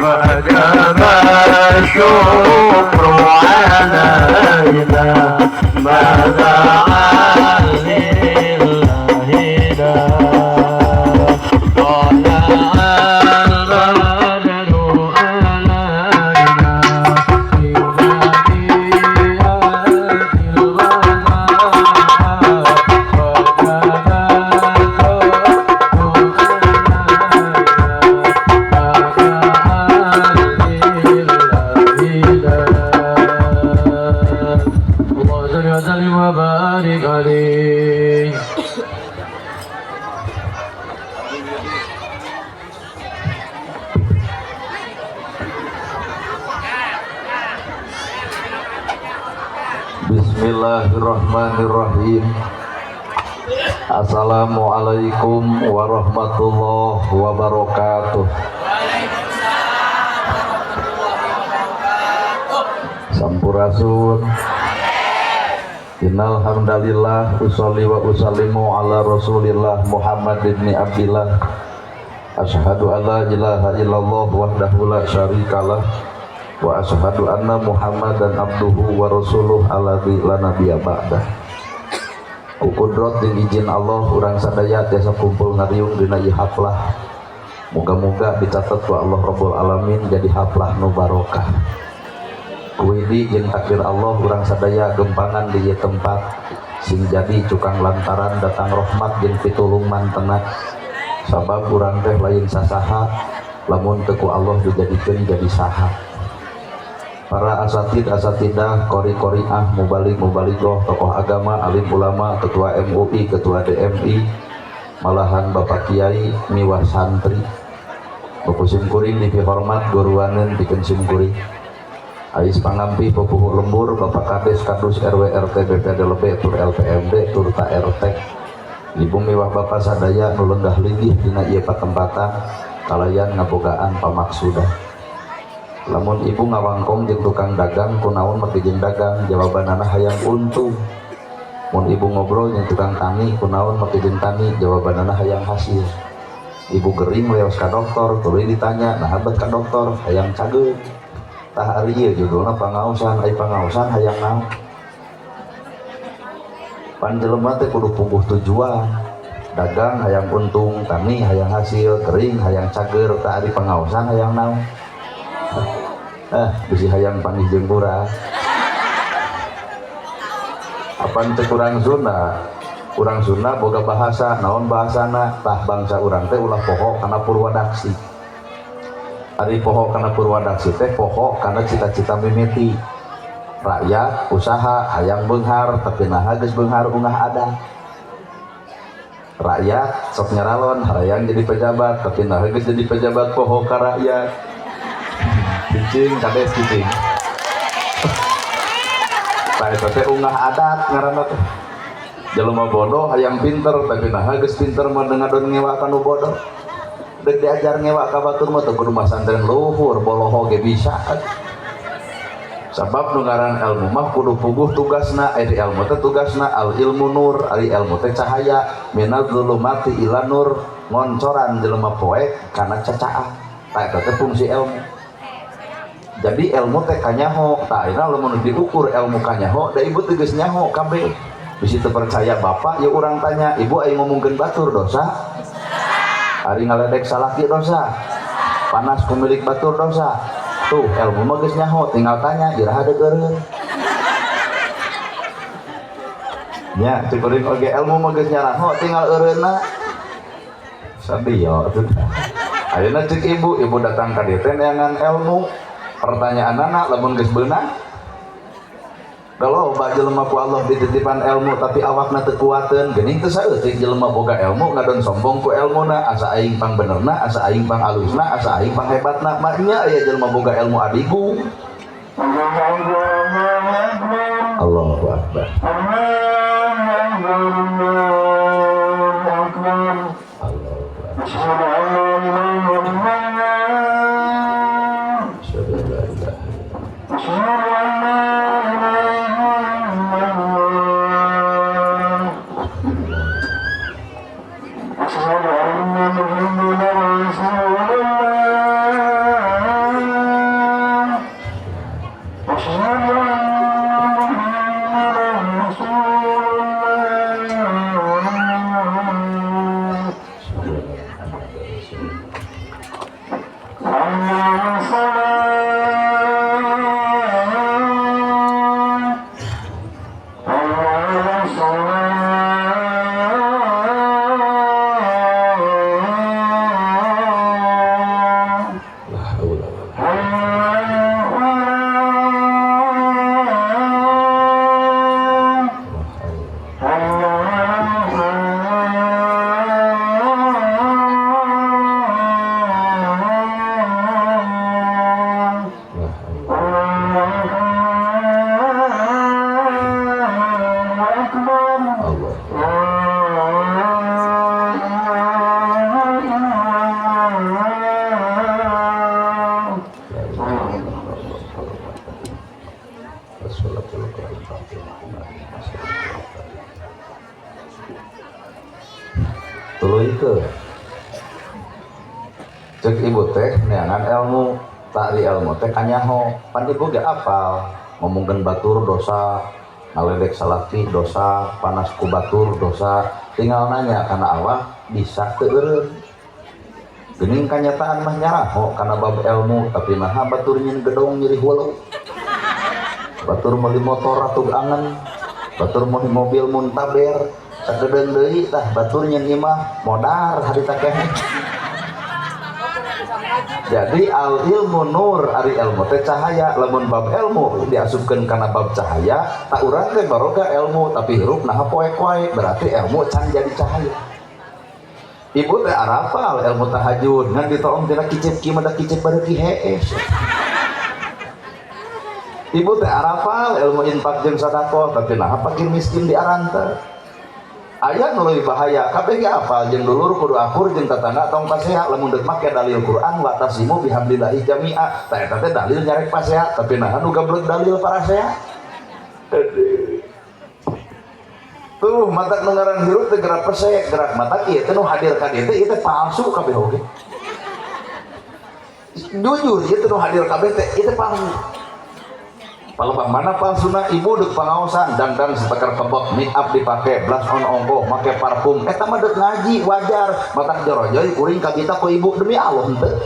وجب الشكر علينا ما دعا لله طلع البدر علينا في ثنيات الوداع وجب الشكر وبارك عليه. Bismillahirrahmanirrahim. Assalamualaikum warahmatullahi wabarakatuh. Sampurasun. Innal hamdalillah usolli wa usallimu ala Rasulillah Muhammad ibn Abdillah. Asyhadu an la ilaha illallah wahdahu la syarikalah wa asyhadu anna Muhammadan abduhu wa rasuluh alladzi la nabiyya ba'dah. Ku kudrot jeung izin Allah urang sadaya tiasa kumpul ngariung dina ieu haflah. Moga-moga dicatat ku Allah Rabbul Alamin jadi haflah nu barokah. Kuwidi jeung takdir Allah urang sadaya gempangan di ieu tempat sing jadi cukang lantaran datang rahmat jeung pitulung mantena. Sabab urang teh lain sasaha lamun teu ku Allah dijadikeun jadi saha. Para asatid asatidah, qori qoriah, mubalig mubaligoh, tokoh agama, alim ulama, ketua MUI, ketua DMI, malahan bapak kiai, miwah santri. Bapak simkuring dipihormat guruaneun pikeun simkuring. Ais pangampih pupuhu lembur, Bapak Kades, Kadus, RW, RT, BPD Lebe, tur LPMD, tur RT. Ibu miwah bapak sadaya nu lenggah linggih dina ieu patempatan kalayan ngabogaan pamaksudan. Lamun ibu ngawangkong jeung tukang dagang kunaon make jeung dagang, jawabanana hayang untung. Mun ibu ngobrol jeung tukang tani kunaon make jeung tani, jawabanana hayang hasil. Ibu gering leos ka dokter, tuluy ditanya, nah bet ka dokter hayang cageut. Tah ari ieu judulna pangaosan, ai pangaosan hayang naon? Pan jelema teh kudu puguh tujuan. Dagang hayang untung, tani hayang hasil, kering hayang cager, tah ari pangaosan hayang naon? Bisi hayang panggih jeung urang. Apan cek urang Sunda? Urang Sunda boga bahasa, naon bahasana? Tah bangsa urang teh ulah poho kana purwadaksi. Ari poho kana purwadaksi teh poho kana cita-cita mimiti. Rakyat usaha hayang beunghar tapi naha geus beunghar ungah ada. Rakyat sok nyaralon hayang jadi pejabat tapi naha geus jadi pejabat poho ka rakyat. Cicing kades cicing. Tah eta teh ungah adat ngaranna teh. Jelema bodoh hayang pinter tapi naha geus pinter mah ngadon ngewa ka nu bodoh. Dek diajar ngewa ka batur mah teu kudu masantren luhur boloho ge bisa. Sabab nu ngaran ilmu mah kudu puguh tugasna, ari ilmu teh tugasna al ilmu nur, ari ilmu teh cahaya minadz zulumati ila nur, ngoncoran jelema poek kana cacaah. Tah eta teh fungsi ilmu. Jadi ilmu teh kanyaho, tah ayeuna lamun diukur ilmu kanyaho, da ibu teh geus nyaho kabeh. Bisi teu percaya bapak, ya urang tanya, ibu aya ngomongkeun batur dosa? Ari ngaledek salaki dosa? Panas ku milik batur dosa? Tuh ilmu mah geus nyaho, tinggal tanya iraha deuk eureun. Nya cek kuring oge ilmu mah geus nyaraho tinggal eureunna. Sadio atuh. Ayeuna cek ibu, ibu datang ka dieu teh neangan ilmu. Pertanyaanana lamun geus beunang da loba jelema ku Allah dititipan ilmu tapi awakna teu kuateun geuning teu saeutik jelema boga ilmu ngadon sombong ku ilmuna asa aing pang benerna asa aing pang alusna asa aing pang hebatna mah nya aya jelema boga ilmu adigung. Allahu akbar. Allahu akbar. Asyhadu an la ilaha illallah. La haula wala Allah. Tuluy ke cek ibu teh neangan ilmu tak di ilmu teh kanyaho pan ibu ge apal ngomongkeun batur dosa, ngaledek salaki dosa, panas ku batur dosa, tinggal nanya kana awak bisa teu eureun. Geuning kanyataan mah nyaraho kana bab ilmu, tapi naha batur nyin gedong nyeri hulu, batur meuli motor ratug angen, batur meuli mobil muntaber sakedeung deui, tah batur nyin imah modar harita keneh. Jadi al ilmu nur, ari ilmu teh cahaya. Lamun bab ilmu diasupkeun kana bab cahaya, tak urang teh baroga ilmu tapi hirup naha poek wae, berarti ilmu can jadi cahaya. Ibu teh arapal ilmu tahajud ngan ditoong tina kicip kieu mah da kicip bareuki hees. Ibu teh arapal ilmu infak jeung sedekah tapi naha fakir miskin di aranta. Aya nu leuwih bahaya, kabeh ge apal jeung dulur kudu akur jeung tetangga tong pasea, lamun deuk make dalil Quran watasimu bihablillahi jami'a, tah eta teh dalil nyarek pasea, tapi naha nu gablek dalil parasea. Tuh matak nu ngaran hirup teh gerak pesek, gerak matak ieu teh nu hadir ka dieu teh ieu teh palsu kabeh oge. Jujur ieu teh nu hadir kabeh teh ieu teh palsu. Palebah mana palsuna? Ibu deuk pangaosan dandan setekar kebek, make up dipake, blush on ongkoh, make parfum, eta mah deuk ngaji wajar, matak jorojoy kuring kabita ku ibu, demi Allah henteu.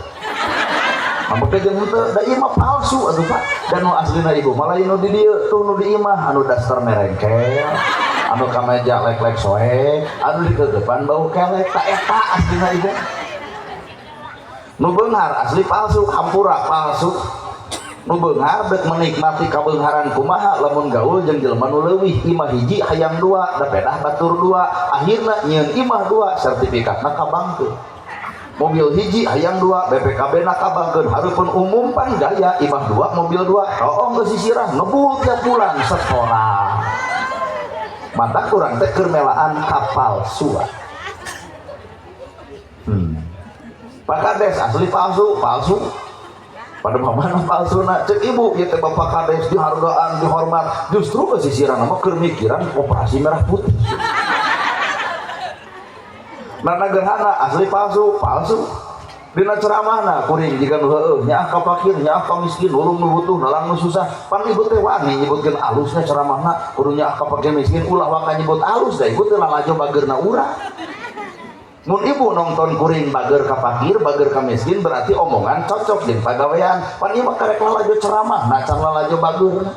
Mangke jeung henteu, da ieu mah palsu atuh Pak. Dan nu aslina ibu mah lain nu di dieu, tuh nu di imah anu daster merengkel, anu kameja lek-lek soek, anu dikegepan bau kelek, ta eta aslina ibu. Nu beunghar asli palsu, hampura palsu. Nu beunghar deuk menikmati kabeungharan kumaha lamun gaul jeung jelema nu leuwih, imah hiji hayang dua, da pedah batur dua, akhirna nyieun imah dua, sertifikatna kabangkeun. Mobil hiji hayang dua, BPKB na kabangkeun, hareupeun umum pan gaya imah dua, mobil dua, roong geus sisirah ngebul tiap bulan sekolah. Matak urang teh keur melaan kapalsuan. Pak Kades asli palsu, palsu. Pada mana palsu nak cek ibu ieu teh Bapak Kades dihargaan, dihormat, justru kesisiran mah keur mikiran operasi merah putih. Nana gerhana asli palsu, palsu. Dina ceramahna kuring jiga nu heueuh, nyaah ka fakir, nyaah ka miskin, nulung nu butuh, nalang nu susah. Pan ibu teh wani nyebutkeun alusna ceramahna, kudu nyaah ka fakir miskin, ulah waka nyebut alus da ibu teh lalajo bageurna urang. Mun ibu nonton kuring bager ka fakir, bager ka miskin, berarti omongan cocok jeung pagawean. Pan ieu mah karek lalajo ceramah, nah can lalajo bageurna.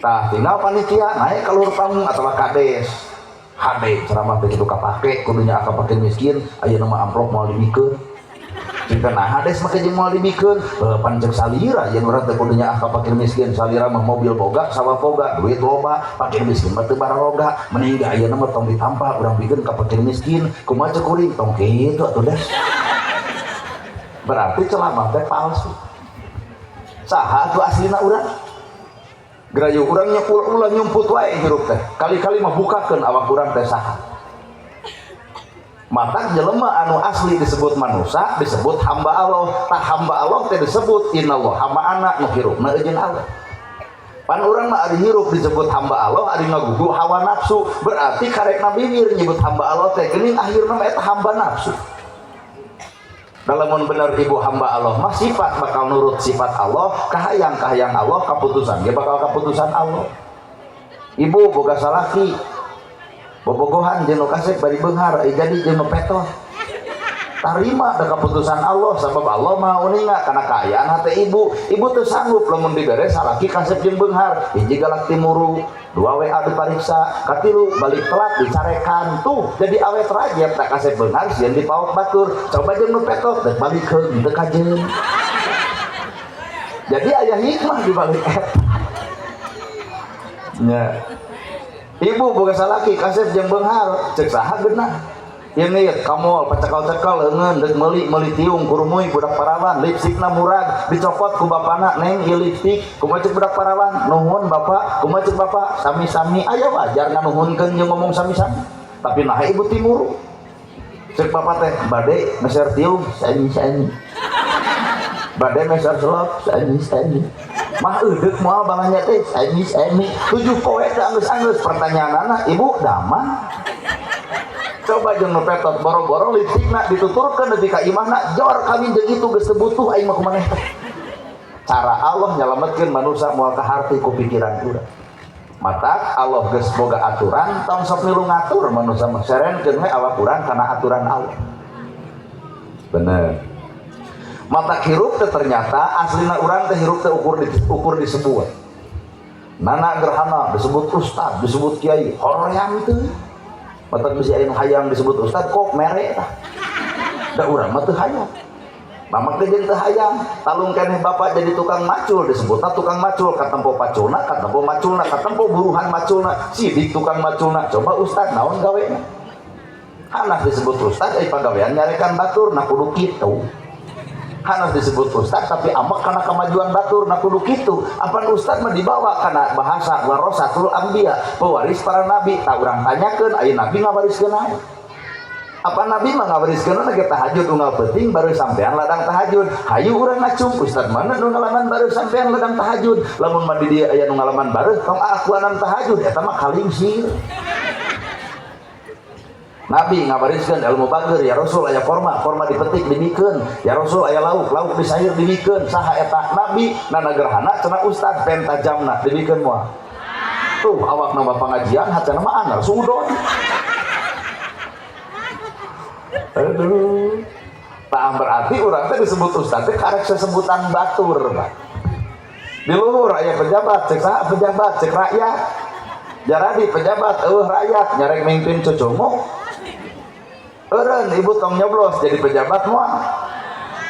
Tah tinggal panitia naik ka luhur panggung atawa kades. Hade ceramah teh kitu kapake, kudu nyaah ka fakir miskin, ayeuna mah amplop moal dibikeun. Cinta nah hades mah jeung moal dibikeun, pan ceuk salira jeung urang teh kudu nyaah ka fakir miskin, salira mah mobil boga, sawah boga, duit loba, fakir miskin mah teu baroga, mending ge ayeuna mah tong ditampa urang bikeun ka fakir miskin, kumaha ceuk kuring tong kitu atuh des. Berarti ceramah teh palsu. Saha atuh aslina urang? Gerayu urang nya ulah nyumput wae hirup teh. Kali-kali mah bukakeun awak urang teh saha. Mata jelema anu asli disebut manusia, disebut hamba Allah. Tah hamba Allah teh disebut innallaha ma'ana, nu hirupna eujeun Allah. Pan urang mah ari hirup disebut hamba Allah, ari ngagugu hawa nafsu, berarti karekna bibir nyebut hamba Allah teh geuning akhirna mah eta hamba nafsu. Lamun bener ibu hamba Allah mah sifat bakal nurut sifat Allah, kahayang-kahayang Allah, kaputusan ge bakal kaputusan Allah. Ibu boga salaki, bobogohan jeung nu kasep bari beunghar, ai jadi jeung nu petoh. Tarima da keputusan Allah, sabab Allah Maha uninga kana kaayaan hate ibu. Ibu teu sanggup lamun dibere salaki kasep jeung beunghar. Hiji galak timuru, dua WA dipariksa, katilu balik telat dicarekan. Tuh jadi awet rajep tak kasep beunghar sieun dipaok batur. Coba jeung nu petot dek balikeun teu kajeun. Jadi aya hikmah di balik eta. Nya. Ibu boga salaki kasep jeung beunghar, cek saha geunah? Ini kamu pacakal-cakal leungeun deuk meuli meuli tiung kurumuy budak parawan, lipstikna murag dicopot ku bapana, "Neng, ieu lipstik." Kumaha cek budak parawan? "Nuhun, Bapak." Kumaha cek bapak? "Sami-sami." Aya wajar nganuhunkeun jeung ngomong sami-sami, tapi nah ibu timuru. Cek bapak teh, "Bade meser tiung." "Sami-sami." "Bade meser selop." "Sami-sami." "Mah eudeuk moal balanja teh?" "Sami-sami." 7 poe teh anggeus-anggeus. Pertanyaanana, ibu damang? Coba jeung nu petot, boro-boro lipstikna dituturkeun nepi ka imahna, jor kawin jeung itu geus teu butuh aing mah kumaneh teh. Cara Allah nyalametkeun manusia moal kaharti ku pikiran urang. Matak Allah geus boga aturan, tong sok milu ngatur manusia mah, serenkeun we awak urang kana aturan Allah. Bener. Matak hirup teh ternyata aslina urang teh hirup teh ukur disebut. Nana gerhana disebut ustad, disebut kiai, hoream teh. Matak bisi aya nu hayang disebut ustad kok mere tah. Da urang mah teu hayang. Mama teh jeung teu hayang, talung keneh bapak jadi tukang macul, disebutna tukang macul, katempo paculna, katempo maculna, katempo buruhan maculna, sidik tukang maculna. Coba ustad naon gawena? Hanas disebut ustad ai pagawean nyarekan batur, nah kudu kitu. Hanas disebut ustad tapi amek kana kemajuan batur, nah kudu kitu. Apan ustad mah dibawa kana bahasa warasatul anbiya, pewaris para nabi. Tak urang tanyakeun, aya nabi ngawariskeun naon? Apa nabi mah ngawariskeun ge tahajud unggal peuting baru sampean ladang tahajud. Hayu urang ngacung, ustad mana nu ngalaman baru sampean ladang tahajud? Lamun mah di dieu aya nu ngalaman baru tong akuanan tahajud, eta mah kalingsir. Nabi ngawariskeun ilmu bager, ya Rasul aya korma, korma dipetik dibikeun. Ya Rasul aya lauk, lauk disayur dibikeun. Saha eta? Nabi. Nana gerhana cenah ustad penta jamna dibikeun moal. Tuh awak nama pengajian hatena mah anar sudon. Aduh. Tak berarti urang teh disebut ustad teh karek sesebutan batur, Pak. Di luhur aya pejabat, cek saha pejabat, cek rakyat. Jaradi pejabat eueuh rakyat nyarek mimpin cucumu. Eureun ibu tong nyoblos jadi pejabat moal.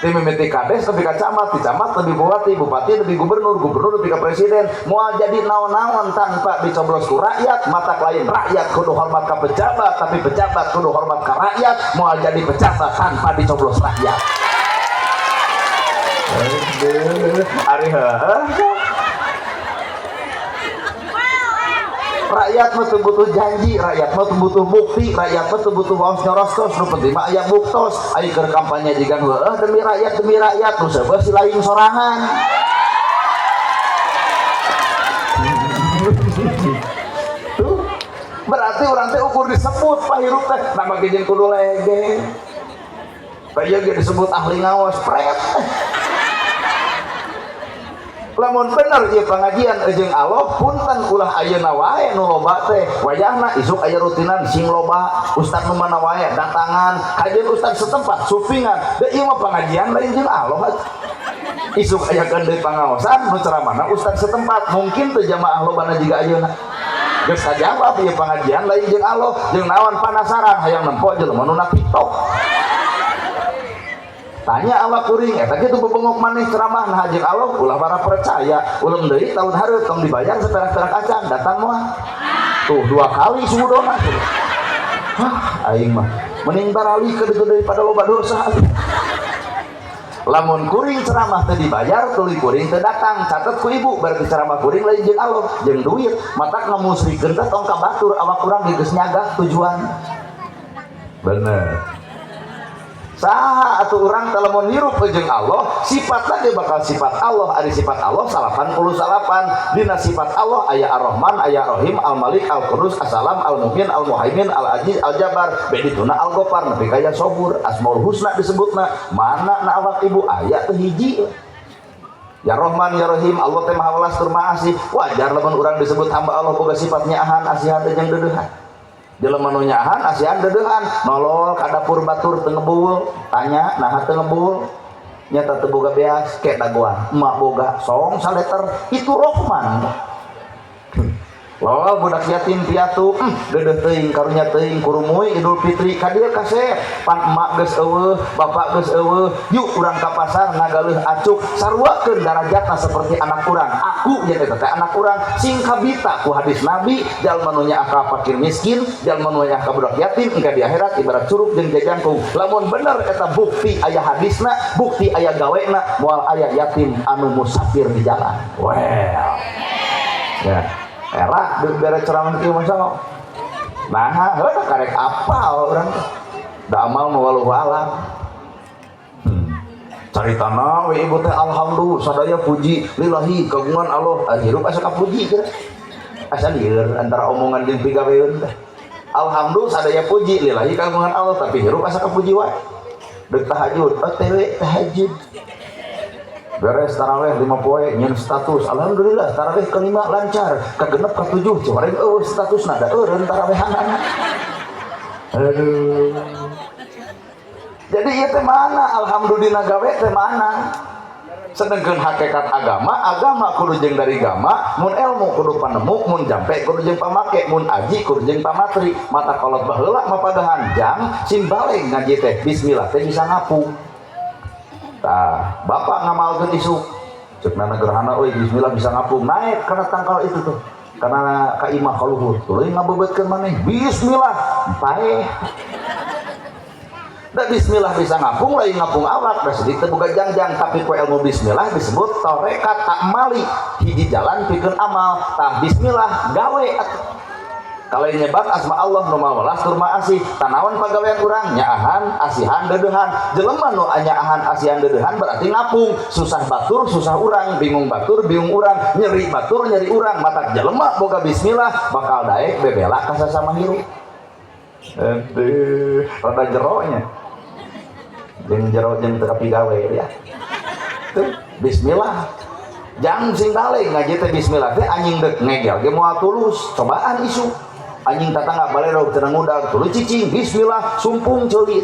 Ti mimiti kades lebih ka camat, di camat lebih bupati, bupati lebih gubernur, gubernur lebih ke presiden. Moal jadi naon-naon tanpa dicoblos ku rakyat. Matak lain rakyat kudu hormat ka pejabat, tapi pejabat kudu hormat ka rakyat. Moal jadi pejabat tanpa dicoblos rakyat. Aduh, ari heueuh. Rakyat mah teu butuh janji, rakyat mah teu butuh bukti, rakyat mah teu butuh waos nyorostos, nu penting mah aya buktos. Aya keur kampanye jiga heueuh demi rakyat, nu seubeuh si lain sorangan. Tuh, berarti urang teh ukur disebut pak hirup teh, nama ge jeung kudu lege. Pak ieu ge disebut ahli ngaos, pret. Lamun bener ieu pengajian jeung Allah, punten ulah ayeuna wae nu loba teh wayahna isuk aya rutinan sing loba ustad nu mana wae datangan kajian ustad setempat supingan da ieu mah pengajian lain jeung Allah. Isuk aya deui pangaosan nu ceramahna ustad setempat, mungkin teu jamaah lobana jiga ayeuna. Geus kajawab ieu pengajian lain jeung Allah, jeung naon panasaran hayang nempo jelema nu na TikTok. Tanya awak kuring eta kitu bebengok maneh ceramah nah jeung Allah ulah bara percaya ulem deui tahun hareup tong dibayar seperak-perak acan datang moal. Tuh dua kali sudona tuh. Hah, aing mah mending barali ke ditu daripada loba dosa. Lamun kuring ceramah teu dibayar tuluy kuring teu datang, catet ku ibu berarti ceramah kuring lain jeung Allah jeung duit. Matak ngamusrikeun teh tong ka batur, awak kurang geus nyagak tujuan. Bener. Saha atuh urang teh lamun hirup jeung Allah, sifatna ge bakal sifat Allah. Ari sifat Allah 99. Dina sifat Allah aya Ar-Rahman, aya Ar-Rahim, Al-Malik, Al-Qudus, As-Salam, Al-Mu'min, Al-Muhaimin, Al-Aziz, Al-Jabbar, bedituna Al-Ghaffar, nepi ka aya Sabur, Asmaul Husna disebutna. Mana na awak ibu aya teh hiji. Ya Rahman ya Rahim, Allah teh Maha Welas tur Maha Asih. Wajar lamun urang disebut hamba Allah boga sifatnya ahan, asihan teh jeung deudeuhan. Jelema nu nyaahan asihan deudeuhan, nolol ka dapur batur teu ngebul, tanya naha teu ngebul? Nyata teu boga beas, ke dagoan. Emak boga song saleter, itu Rohman. Lol budak yatim piatu, deudeuh teuing karunya teuing kurumuy Idul Fitri ka dieu kasep. Pan emak geus eueuh, bapak geus eueuh, yuk urang ka pasar ngagaleuh acuk, saruakeun darajatna seperti anak urang. Aku jeung eta teh anak urang, sing kabita ku hadis Nabi, jalma nu nyaah ka fakir miskin, jalma nu nyaah ka budak yatim engke di akhirat ibarat curug jeung jajangkung. Lamun bener eta bukti aya hadisna, bukti aya gawena, moal aya yatim anu musafir di jalan. Well. Ya. Era bere ceramah kieu masa nah, heuh karek apal urang teh. Da amal mah wallahu alam. Caritana we ibu teh alhamdulillah sadaya puji lillahi kagungan Allah. Ah, hirup asa kapuji kira. Asa lieur antara omongan jeung pigaweun teh. Alhamdulillah sadaya puji lillahi kagungan Allah, tapi hirup asa kapuji wae. Deuk tahajud, OTW tahajud. Beres taraweh 5 poe nyeun status, alhamdulillah taraweh kelima lancar, kagenep katujuh ciwareng eueuh statusna da eureun tarawehanana. Aduh. Jadi ieu teh mana alhamdulillah gawe teh mana? Sedangkan hakikat agama, agama kudu jeung dari gama, mun ilmu kudu panemu, mun jampe kudu jeung pamake, mun aji kudu jeung pamatri. Mata kolot baheula mapagahan jang sing baleg ngaji teh bismillah teh bisa ngapung. Tah, bapak ngamalkeun isuk. Ceuk nana gerhana euy bismillah bisa ngapung, naik karena tangkal itu tuh. Karena ka imah ka luhur, tuluy ngabebeutkeun maneh. Bismillah, paeh. Da bismillah bisa ngapung lain ngapung awak, da sedih teu boga jangjang, tapi ku ilmu bismillah disebut tarekat amali, hiji jalan pikeun amal. Tah bismillah gawe atuh. Kalau nyebat asma Allah nu maha welas tur maha asih, tanawan pagawean urang nyaahan, asihan, deudeuhan. Jelema nu nyaahan, asihan, deudeuhan berarti ngapung, susah batur, susah urang, bingung batur, bingung urang, nyeri batur, nyeri urang. Matak jelema boga bismillah bakal daek bebela ka sasama hirup. Aduh, rada jeronya. Jeung jero jeung teu kapigawe ya. Tuh, bismillah. Jangan sing balik ngaji teh bismillah teh anjing deuk ngegel ge moal tulus, cobaan isu. Anjing tatangga balerog teu ngudag tuluy cicing bismillah sumpung ceuli.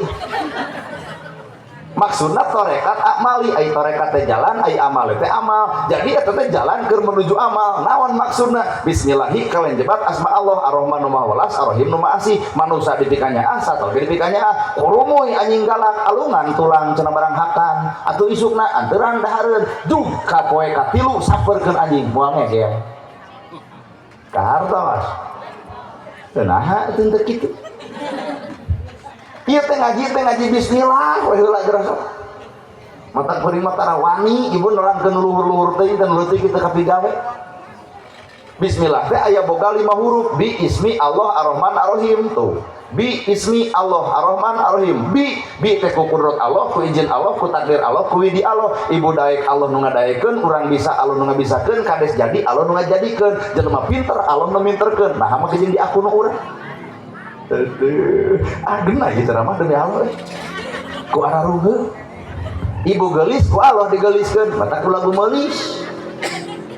Maksudna torekat amali, ai torekat teh jalan, ai amal teh amal. Jadi eta teh jalan keur menuju amal. Naon maksudna? Bismillahi kalian jebat asma Allah Ar-Rahman nu Maha Welas, Ar-Rahim nu Maha Asih. Manusa dipikanya ah, sato ge dipikanya ah. Kurumuy anjing galak alungan tulang cenah barang hakan. Atuh isukna anteran dahareun jug ka poe katilu samperkeun anjing moal ngegel. Kahartos. Naha teu teu kitu. Ieu teh ngaji bismillah we heula geura sok. Mata kuring mah tara wani ibu nerangkeun luhur-luhur teuing teh leutik kita kapigawe. Bismillah teh aya boga 5 huruf, bi ismi Allah Ar-Rahman Ar-Rahim tuh. Bi ismi Allah Ar-Rahman Ar-Rahim. Bi bi teh ku kudrat Allah, ku izin Allah, ku takdir Allah, ku widi Allah. Ibu daek Allah nu ngadaekeun, urang bisa Allah nu ngabisakeun, kades jadi Allah nu ngajadikeun. Jelema pinter Allah nu minterkeun. Nah mah jeung diaku nu urang. Aduh, ageuna ieu ceramah demi Allah. Ku araruheuh. Ibu gelis ku Allah digeliskeun, mata ku lagu meulis.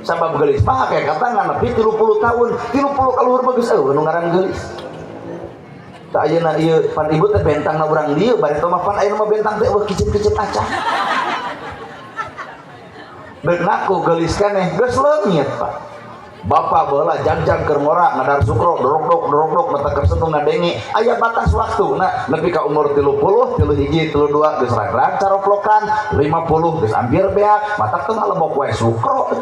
Sabab gelis mah hakikatna nganepi 30 tahun, 30 kaluhur bagus eueuh nu ngaran gelis. Tah ayeuna ieu pan ibu teh bentangna urang dieu, bari mah pan ayeuna mah bentang teh eueuh kicip-kicip acan. Deuk ngaku gelis keneh geus leungit, Pak. Bapak baheula jag-jag keur ngora ngadar sukro dorok-dok dorok-dok mata keur sentuh ngadenge aya batas waktu nah nepi ka umur 30 31 32 geus rag-rag caroplokan 50 geus hampir beak matak teh ngalebok wae sukro.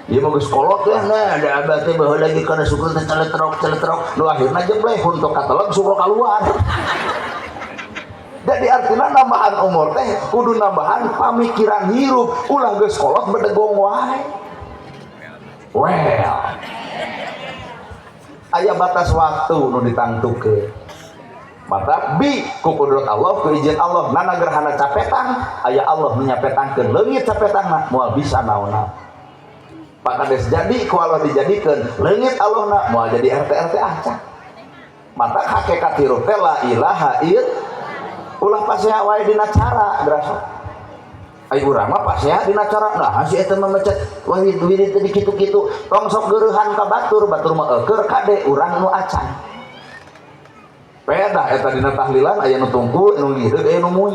Ieu mah geus kolot ya, nah ada abah teh baheula lagi kana sukro teh celetrok celetrok nu akhirna jebleh untuk kateleg sukro kaluar. Jadi artinya nambahan umur teh kudu nambahan pamikiran hirup, ulah geus kolot bedegong wae. Well, aya batas waktu nu ditangtukeun. Mata bi ku kudrat Allah, ku izin Allah, nana gerhana capetang, aya Allah nu nyapetangkeun, leungit capetangna moal bisa naon-naon. Pak Kades jadi ku Allah dijadikeun, leungit Allahna moal jadi RT RT acan. Mata hakikat hirup teh la ilaha ill ulah pasea wae dina cara gerasa. Ai urang mah pasea dina cara, nah si eta mah mecet wahid wirid teh kitu-kitu, tong sok geureuhan ka batur, batur mah eueur kade urang nu acan. Dah eta dina tahlilan aya nu tungkul, nu gideug, aya nu muy.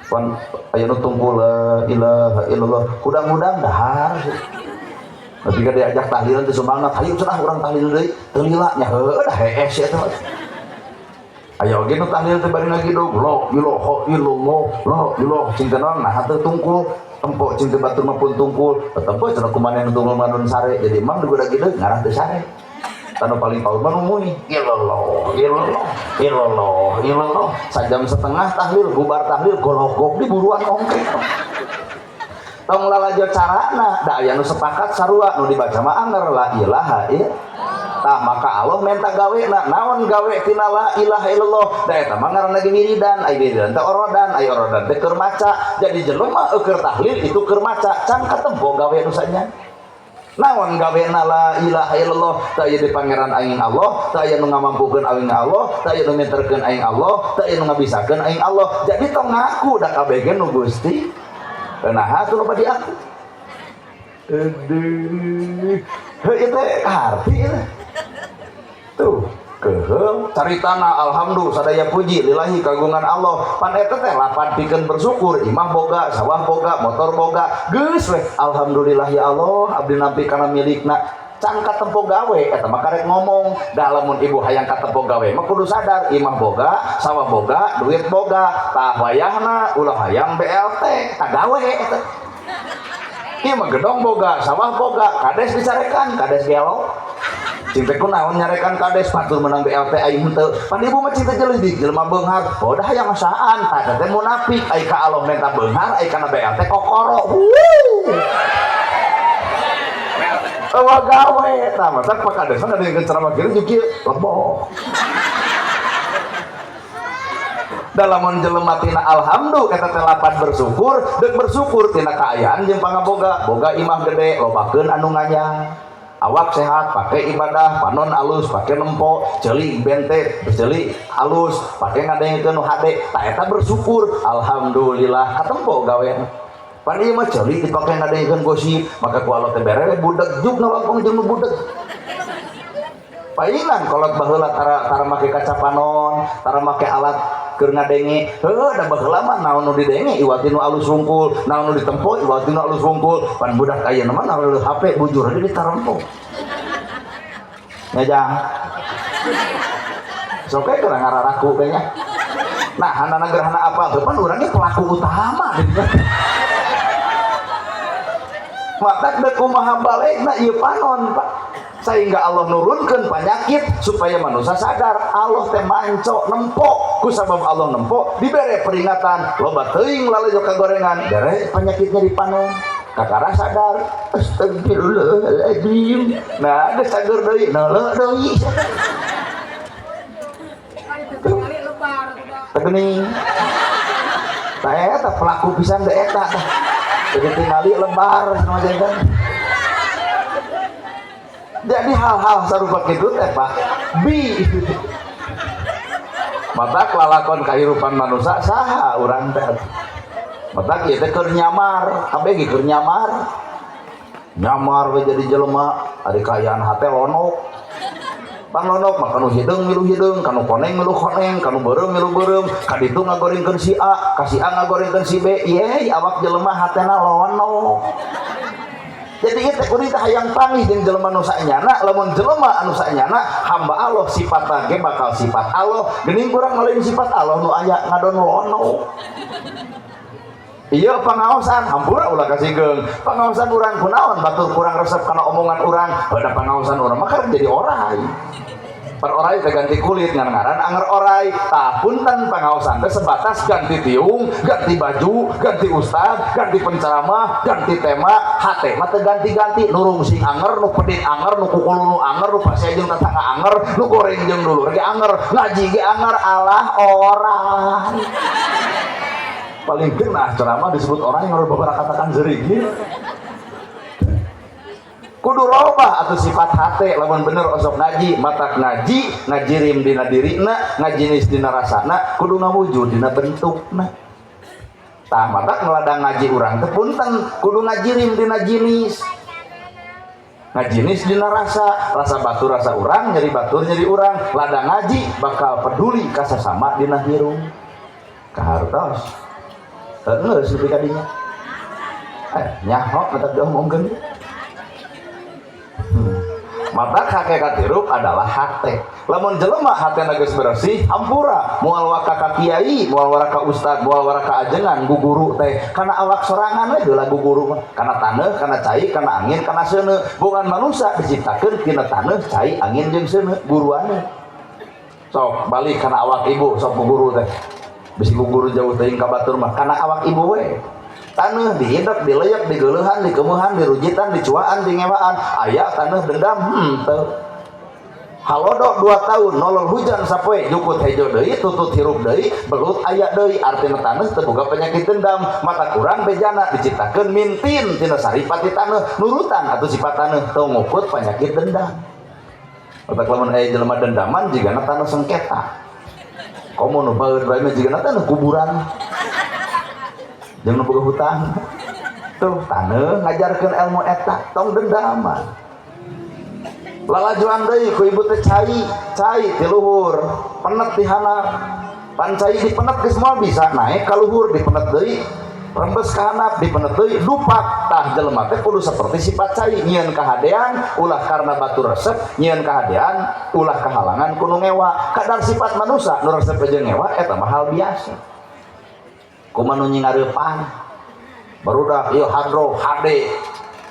Pan aya nu tungkul la ilaha illallah, hudang-hudang dahar. Tapi kan diajak tahlilan teh semangat, hayu cenah urang tahlil deui, teu lila nya heueuh dah hees eta mah. Aya oge nu tahlil teh bari ngagidug la ilaha illallah, la ilaha cing teh naon nah teu tungkul, tempo cing teh batur mah pun tungkul, tempo cenah kumaha nu tungkul mah nun sare, jadi emang digudag-gideg ngarah teu sare. Tanu paling paur mah nu muy, illallah, illallah, illallah, illallah. Sajam setengah tahlil, bubar tahlil gologok di buruan ongke. Tong lalajo carana, da aya nu sepakat sarua nu dibaca mah anger la ilaha illallah. Tah maka Allah menta gawena, naon gawe tina la ilaha illallah? Da eta mah ngaranna ge wiridan, ai wiridan teh orodan, ai orodan teh keur maca. Jadi jelema keur tahlil itu keur maca, can katempo gawe nu sanya. Naon gawena la ilaha illallah? Teu aya di pangeran aing Allah, teu aya nu ngamampukeun aing Allah, teu aya nu minterkeun aing Allah, teu aya nu ngabisakeun aing Allah. Jadi tong ngaku da kabeh ge nu Gusti. Nah, atuh loba diaku. Aduh. Heuh ieu teh harti ieu. Tuh, keuheul caritana alhamdulillah sadaya puji lillahi kagungan Allah. Pan eta teh lapan pikeun bersyukur, imah boga, sawah boga, motor boga. Geus weh alhamdulillah ya Allah abdi nampi kana milikna. Can katempo gawe eta mah karek ngomong. Da lamun ibu hayang katempo gawe mah kudu sadar imah boga, sawah boga, duit boga. Tah wayahna ulah hayang BLT, tah gawe eta. Ieu mah gedong boga, sawah boga, kades dicarekan, kades gelo. Cing teh kunaon nyarekan kades batur menang BLT aing henteu. Pan ibu mah cing teh jelema jelema beunghar. Oh dah hayang ngasaan, tah teh munafik ai ka Allah menta beunghar, ai kana BLT kokoro. Wuh. Eueuh gawe tah matak Pak Kades mah ngadengkeun ceramah kieu jeung kieu lebok. Dalamun jelema tina alhamdulillah eta teh lapan bersyukur, deuk bersyukur tina kaayaan jeung pangaboga, boga imah gede, lobakeun anu nganyang. Awak sehat, pake ibadah, panon alus, pake nempo, ceuli bente, ceuli alus, pake ngadengkeun nu hade, tah eta bersyukur, alhamdulillah katempo gawean. Pan ieu mah ceuli dipake ngadengkeun gosip, maka ku Allah teh bere budeg juk ngalongkong jeung nu budeg. Paingan kolot baheula tara make kaca panon, tara make alat keur ngadenge. Heuh da baheula mah naon nu didenge iwati nu alus wungkul, naon nu ditempo iwati nu alus wungkul. Pan budak ayeuna mah naon HP bujur aja ditarempo. Nya jang. Sok we kurang ngararaku kayaknya. Nah, hanana gerhana apa? Teu pan urangnya pelaku utama. Matak deuk kumaha balegna ieu panon, Pak. Sehingga Allah nurunkeun penyakit supaya manusia sadar Allah teh manco nempo. Ku sabab Allah nempo dibere peringatan loba teuing lalajo kagorengan bere penyakitnya di panon. Kakara sadar astagfirullahaladzim. Nah, geus cager deui, neuleuh deui. Tegening. Tah eta pelaku pisan teh eta. Jadi tingali lebar sama kan. Jadi hal-hal sarupa kitu teh Pak bi matak lalakon kahirupan manusia saha urang teh. Matak ieu teh keur nyamar, kabeh ge keur nyamar. Nyamar we jadi jelema, ari kaayaan hate lonok. Pan lonok mah kanu hideung milu hideung, kanu koneng milu koneng, kanu beureum milu beureum, ka ditu ngagorengkeun si A, ka si A ngagorengkeun si B. Ye, awak jelema hatena lonok. Jadi ieu teh kuring teh hayang panggih jeung jelema nu sanyana, lamun jelema anu sanyana hamba Allah sifatna ge bakal sifat Allah, geuning kurang ngalain sifat Allah nu aya ngadon lonok. Iya pangaosan hampura ulah kasigeung. Pangaosan urang kunaon batur kurang resep kana omongan urang, pada pangaosan urang mah kan jadi orai. Par orai teh ganti kulit ngan ngaran anger orai. Tah punten pangaosan teh sebatas ganti tiung, ganti baju, ganti ustad, ganti penceramah, ganti tema, hate mah teu ganti-ganti, nu rungsing anger, nu pedit anger, nu kukulunu anger, nu pasea jeung tetangga anger, nu goreng jeung dulur ge anger, ngaji ge anger, alah orai. Paling kena ceramah disebut orang yang harus beberapa katakan zerigin. Kudu robah atau sifat hate lamun bener osok ngaji, matak ngaji, ngajirim dina dirina, ngajinis dina rasana, kudu ngawujud dina bentukna. Tah matak ngeladang ngaji urang teh punten, kudu ngajirim dina jinis. Ngajinis dina rasa, rasa batur rasa urang, nyeri batur nyeri urang. Lada ngaji bakal peduli ka sasama dina hirup. Kahartos. Geus nepi ka dinya. Nyaho mata diomongkeun. Mata hakikat hirup adalah hate. Lamun jelema hatena geus bersih, hampura moal waka ka kiai, moal waka ka ustad, moal waka ka ajengan guguru teh. Kana awak sorangan we geula guguru mah. Kana taneuh, kana cai, kana angin, kana seuneu. Bukan manusia diciptakeun tina taneuh, cai, angin jeung seuneu guruane. Sok balik kana awak ibu, sok guguru teh. Bisi guguru jauh teuing ka batur mah kana awak ibu we. Taneuh dihidep, dileyep, digeuleuhan, dikemeuhan, dirujitan, dicuaan, dingewaan, aya taneuh dendam teu. Halodo 2 tahun nolol hujan sapoe jukut hejo deui, tutut hirup deui, belut aya deui, artina taneuh teu boga penyakit dendam, mata kurang bejana diciptakeun mintin tina saripati taneuh, nurutan atuh sifat taneuh teu ngukut penyakit dendam. Otak lamun aya jelema dendaman jigana taneuh sengketa. Komo nu baeud bae mah jigana taneuh kuburan. Jangan boga hutang. Tuh taneuh ngajarkeun ilmu eta tong dendaman. Lalajuan deui ku ibu teh cai, cai ti luhur, penet di handap. Pan cai dipenet geus moal bisa naik ka luhur, dipenet deui rembes ka handap, dipenet deui dupak. Tah jelema teh kudu seperti sifat cai, nyieun kahadean ulah karena batur resep, nyieun kahadean ulah kahalangan ku nu ngewa. Kadar sifat manusia nu resep jeung ngewa eta mah hal biasa. Kumaha nu nyingareupan barudak ieu hadro hade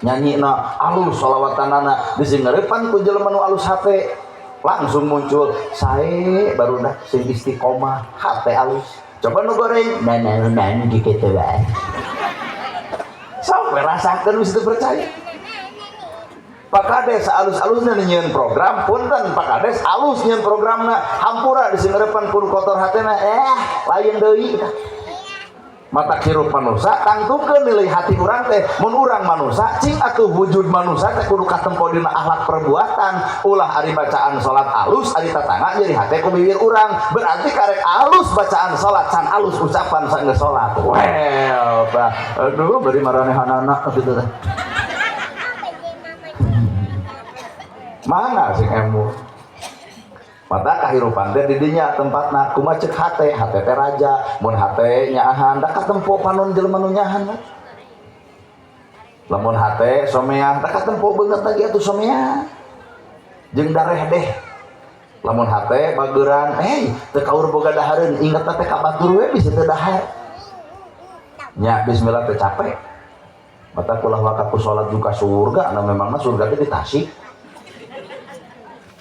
nyanyina alus sholawatanana disingareupan ku jelema nu alus hate langsung muncul sae barudak sing istiqomah hate alus coba nu goreng nah nah nah gitu wae sok we rasakeun geus teu percaya. Pak Kades alus-alusna nyieun program punten Pak Kades alus nyieun programna hampura disingareupan ku kotor hatena lain deui tah. Mata hirup manusia tangtukeun nilai hati urang teh mun urang manusia cing atuh wujud manusia teh kudu katempo dina akhlak perbuatan ulah ari bacaan salat alus ari tatangga jadi hate ku bibir urang berarti karek alus bacaan salat can alus ucapan sanggeus salat well bah aduh bari maranehanana kitu teh mana sing emu mata kahirupan teh di dinya tempatna kumaha ceuk hate hate teh raja mun hate nyaahan da katempo panon jelema nu nyaahan lamun hate someah da katempo beungeut lagi atuh someah jeung dareh deh lamun hate bageuran teu kaur boga dahareun ingetna teh ka batur we bisa teu dahar nya bismillah teh capek mata kulah waka ku salat juga surga nah memangna surga teh di Tasik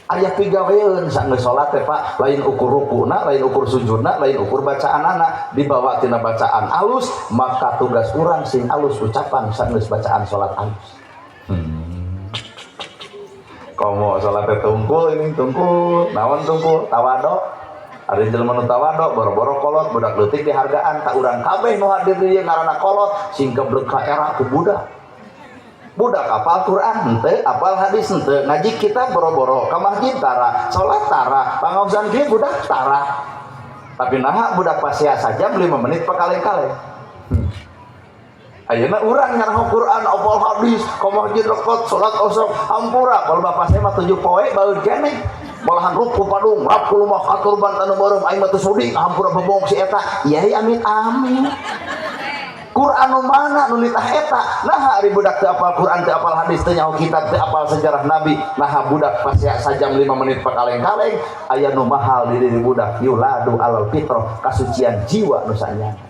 aya pigaweun sanggeus salat teh Pak lain ukur rukuna lain ukur sujudna lain ukur bacaanana dibawa tina bacaan alus maka tugas urang sing alus ucapan sanggeus bacaan salat alus. Komo salat teh tungkul ini tungkul naon tungkul tawado ari jelema nu tawado boro-boro kolot budak leutik dihargaan tak urang kabeh nu hadir di dieu ngaranna kolot sing geblek ka era ku budak. Budak apal Quran henteu, apal hadis henteu, ngaji kitab boro-boro, ka masjid tara, salat tara, pangaosan kieu budak tara. Tapi naha budak pasea sajam 5 menit pakaleng-kaleng. Ayeuna urang nyaraho Quran, apal hadis, ka masjid rekot, salat osok, hampura. Kalau bapak saya mah 7 poe baeud keneh. Malahan ruku padung, rap kulumah katurban tanu beureum aing mah teu sudi, hampura bebong si eta. Ieu amit amin. Quran nu mana nu nitah eta naha ari budak teu apal Quran teu apal hadis teu nyaho kitab teu apal sejarah nabi naha budak pasea sajam 5 menit pakaleng-kaleng aya nu mahal di diri budak yuladu alal fitrah kasucian jiwa nu sanyana.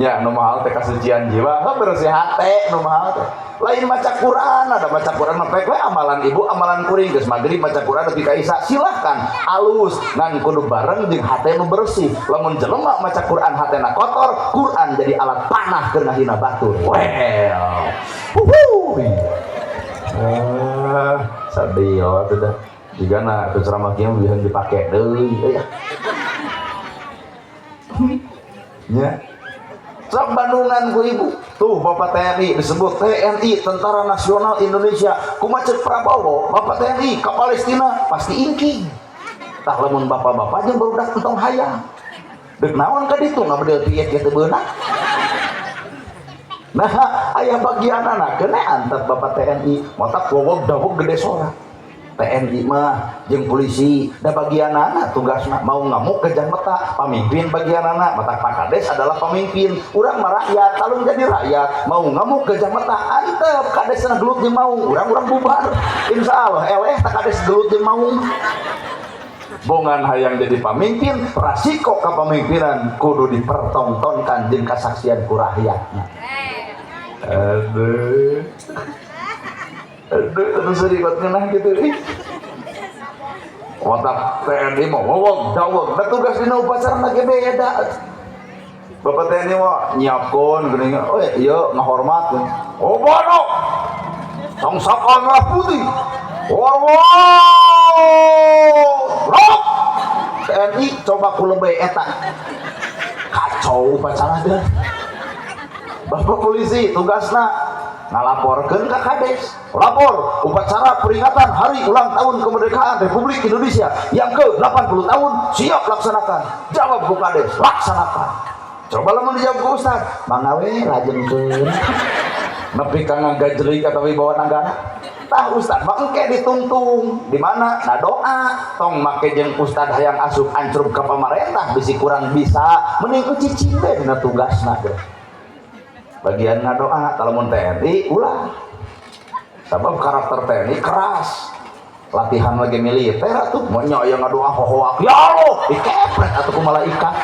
Nya nu mahal teh kasucian jiwa heuh bersih hate nu mahal teh lain maca Quran ada maca Quran mah pek we amalan ibu amalan kuring geus magrib maca Quran nepi ka isya silahkan alus ngan kudu bareng jeung hate nu bersih lamun jelema maca Quran hatena kotor Quran jadi alat panah keur ngahina batur well huhuy sadih atuh dah jigana atuh ceramah kieu beuheung dipake deui euy nya sok Bandungan ku ibu tuh Bapak TNI disebut TNI Tentara Nasional Indonesia kumaha ceuk Prabowo Bapak TNI ka Palestina pasti ingking tah lamun bapak-bapak jeung barudak entong hayang deuk naon ka ditu ngabedel piet ge teu beunang nah Aya bagianana kena antep Bapak TNI matak wowog dawog gede sora. TNI mah jeung polisi da bagianana tugasna mau ngamuk gajah meta pamimpin bagianana matak Pak Kades adalah pemimpin urang mah rakyat talung jadi rakyat mau ngamuk gajah meta antep kadesna gelut jeung mau urang-urang bubar insyaallah eleh tak kades gelut jeung mau. Bongan hayang jadi pamimpin rasiko kepemimpinan kudu dipertontonkan jeung kasaksian ku rakyatna. Aduh. Aduh, terus ribet ngeunah gitu. Otak TNI mau wowog dawog, da tugas dina upacara lagi beda. Bapak TNI mau nyiapkeun geuning, oh iya ngahormat. Oh bodoh. Sang saka merah putih. Hormat. Rok. TNI coba ku lebay eta. Kacau upacara teh. Bapak polisi tugasna ngalaporkeun ka Kades. Lapor upacara peringatan hari ulang tahun kemerdekaan Republik Indonesia yang ke-80 tahun siap laksanakan. Jawab ku Kades, laksanakan. Coba lamun dijawab ku Ustad, mangga we lajengkeun. Nepi ka ngagajleuk atawa wibawa nagara. Tah Ustad mah engke ditungtung di mana? Nah doa tong make jeung Ustad hayang asup ancrub ka pamarentah bisi kurang bisa mending ku cicing we dina tugasna ge. Bagian ngadoa lamun TNI ulah. Sabab karakter TNI keras. Latihan lagi militer atuh moal nya aya ngadoa hohoak. Ya Allah, dikepret atuh ku malaikat.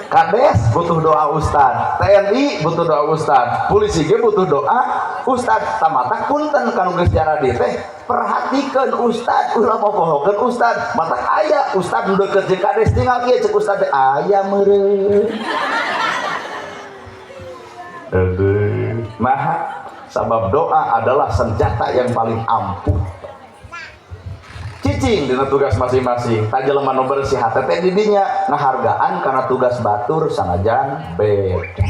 Kades butuh doa ustad, TNI butuh doa ustad, polisi ge butuh doa ustad. Tamatak punten kanu geus jaradi teh, perhatikeun ustad, ulah mopohokeun ustad. Matak aya ustad nu deukeut jeung kades tinggal kieu cek ustad teh aya meureun. Aduh. Nah, sabab doa adalah senjata yang paling ampuh. Cicing dina tugas masing-masing. Tah jelema nu bersih hate teh didinya ngahargaan kana tugas batur sanajan beda.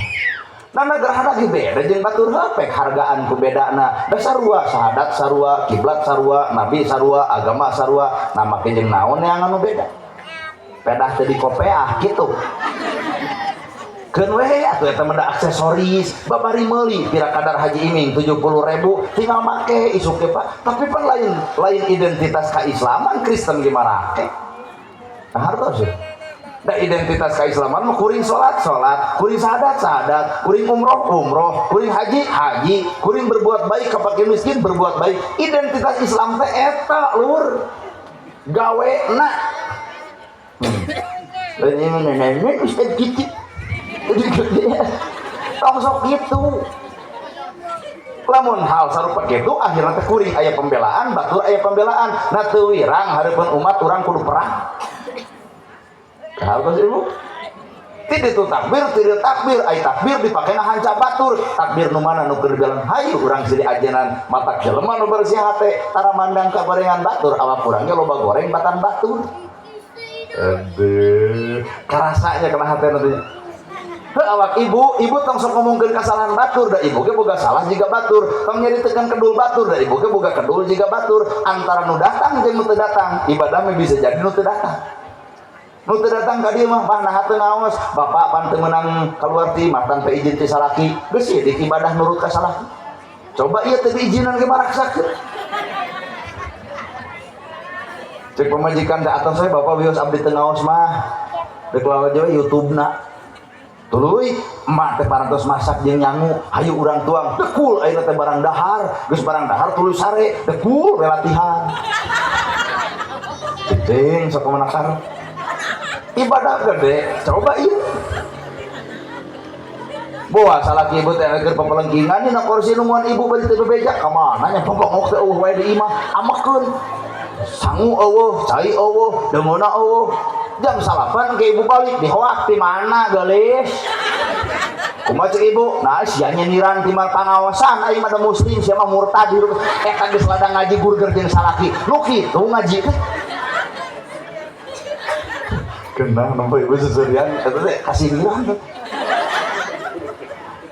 Nah, nagrahana ge beda jeung batur heuh hargaan ku bedana. Da sarua sahadat sarua, kiblat sarua, nabi sarua, agama sarua, nah make jeung naon yang anu beda. Pedah teh dikopeah kitu. Keun we atuh eta mah aksesoris, babari meuli pira kadar Haji Iming 70.000 tinggal make isuk ge Pak. Tapi pan lain lain identitas keislaman Kristen ge marake. Nah hartos sih. Da identitas keislaman mah kuring salat salat, kuring sahadat sahadat, kuring umroh umroh, kuring haji haji, kuring berbuat baik ka fakir miskin berbuat baik. Identitas Islam teh eta lur. Gawe na. Lain Ustaz gitu. Tong sok gitu. Lamun hal sarupa kitu akhirna teh kuring aya pembelaan, batur aya pembelaan. Nah teu wirang hareupeun umat urang kudu perang. Hartos ibu? Tidak itu takbir, tidak takbir, ai takbir dipake ngahanca batur. Takbir nu mana nu keur dibilang hayu urang silih ajenan matak jelema nu bersih hate tara mandang ka gorengan batur awak urang ge loba goreng batan batur. Aduh, karasanya kena hate nanti. Heuh awak ibu, ibu tong sok ngomongkeun kasalahan batur da ibu ge boga salah jiga batur. Tong nyaritakeun kedul batur da ibu ge boga kedul jiga batur. Antara nu datang jeung nu teu datang, ibadah mah bisa jadi nu teu datang. Nu teu datang ka dieu mah bah naha teu ngaos, bapak pan teu meunang kaluar ti imah tanpa izin ti salaki. Geus ieu ibadah nurut ka salaki. Coba ieu teu diizinan ge maraksakeun. Cek pamajikan teh atos we bapak wios abdi teu ngaos mah. Dek lawa we YouTube-na. Tuluy emak teh parantos masak jeung nyangu, hayu urang tuang, dekul ayeuna teh barang dahar, geus barang dahar tuluy sare, dekul we latihan. Cicing sok kumanakar. Ibadah gede, coba ieu. Boa salaki ibu teh keur papelengkingan dina kursi nungguan ibu bari teu bebeja ka mana nya pokok teh eueuh wae di imah, amekeun. Sangu eueuh, cai eueuh, deungeunna eueuh. Jam 9 ke ibu balik dihoak di mana gelis. Kumaha cek ibu? Nah sia nyiniran ti pangaosan aing mah da muslim sia mah murtad hirup. Eta geus ladang ngaji gurger jeung salaki. Nu kitu ngaji teh. Kena nempo ibu seserian eta teh kasindiran teh.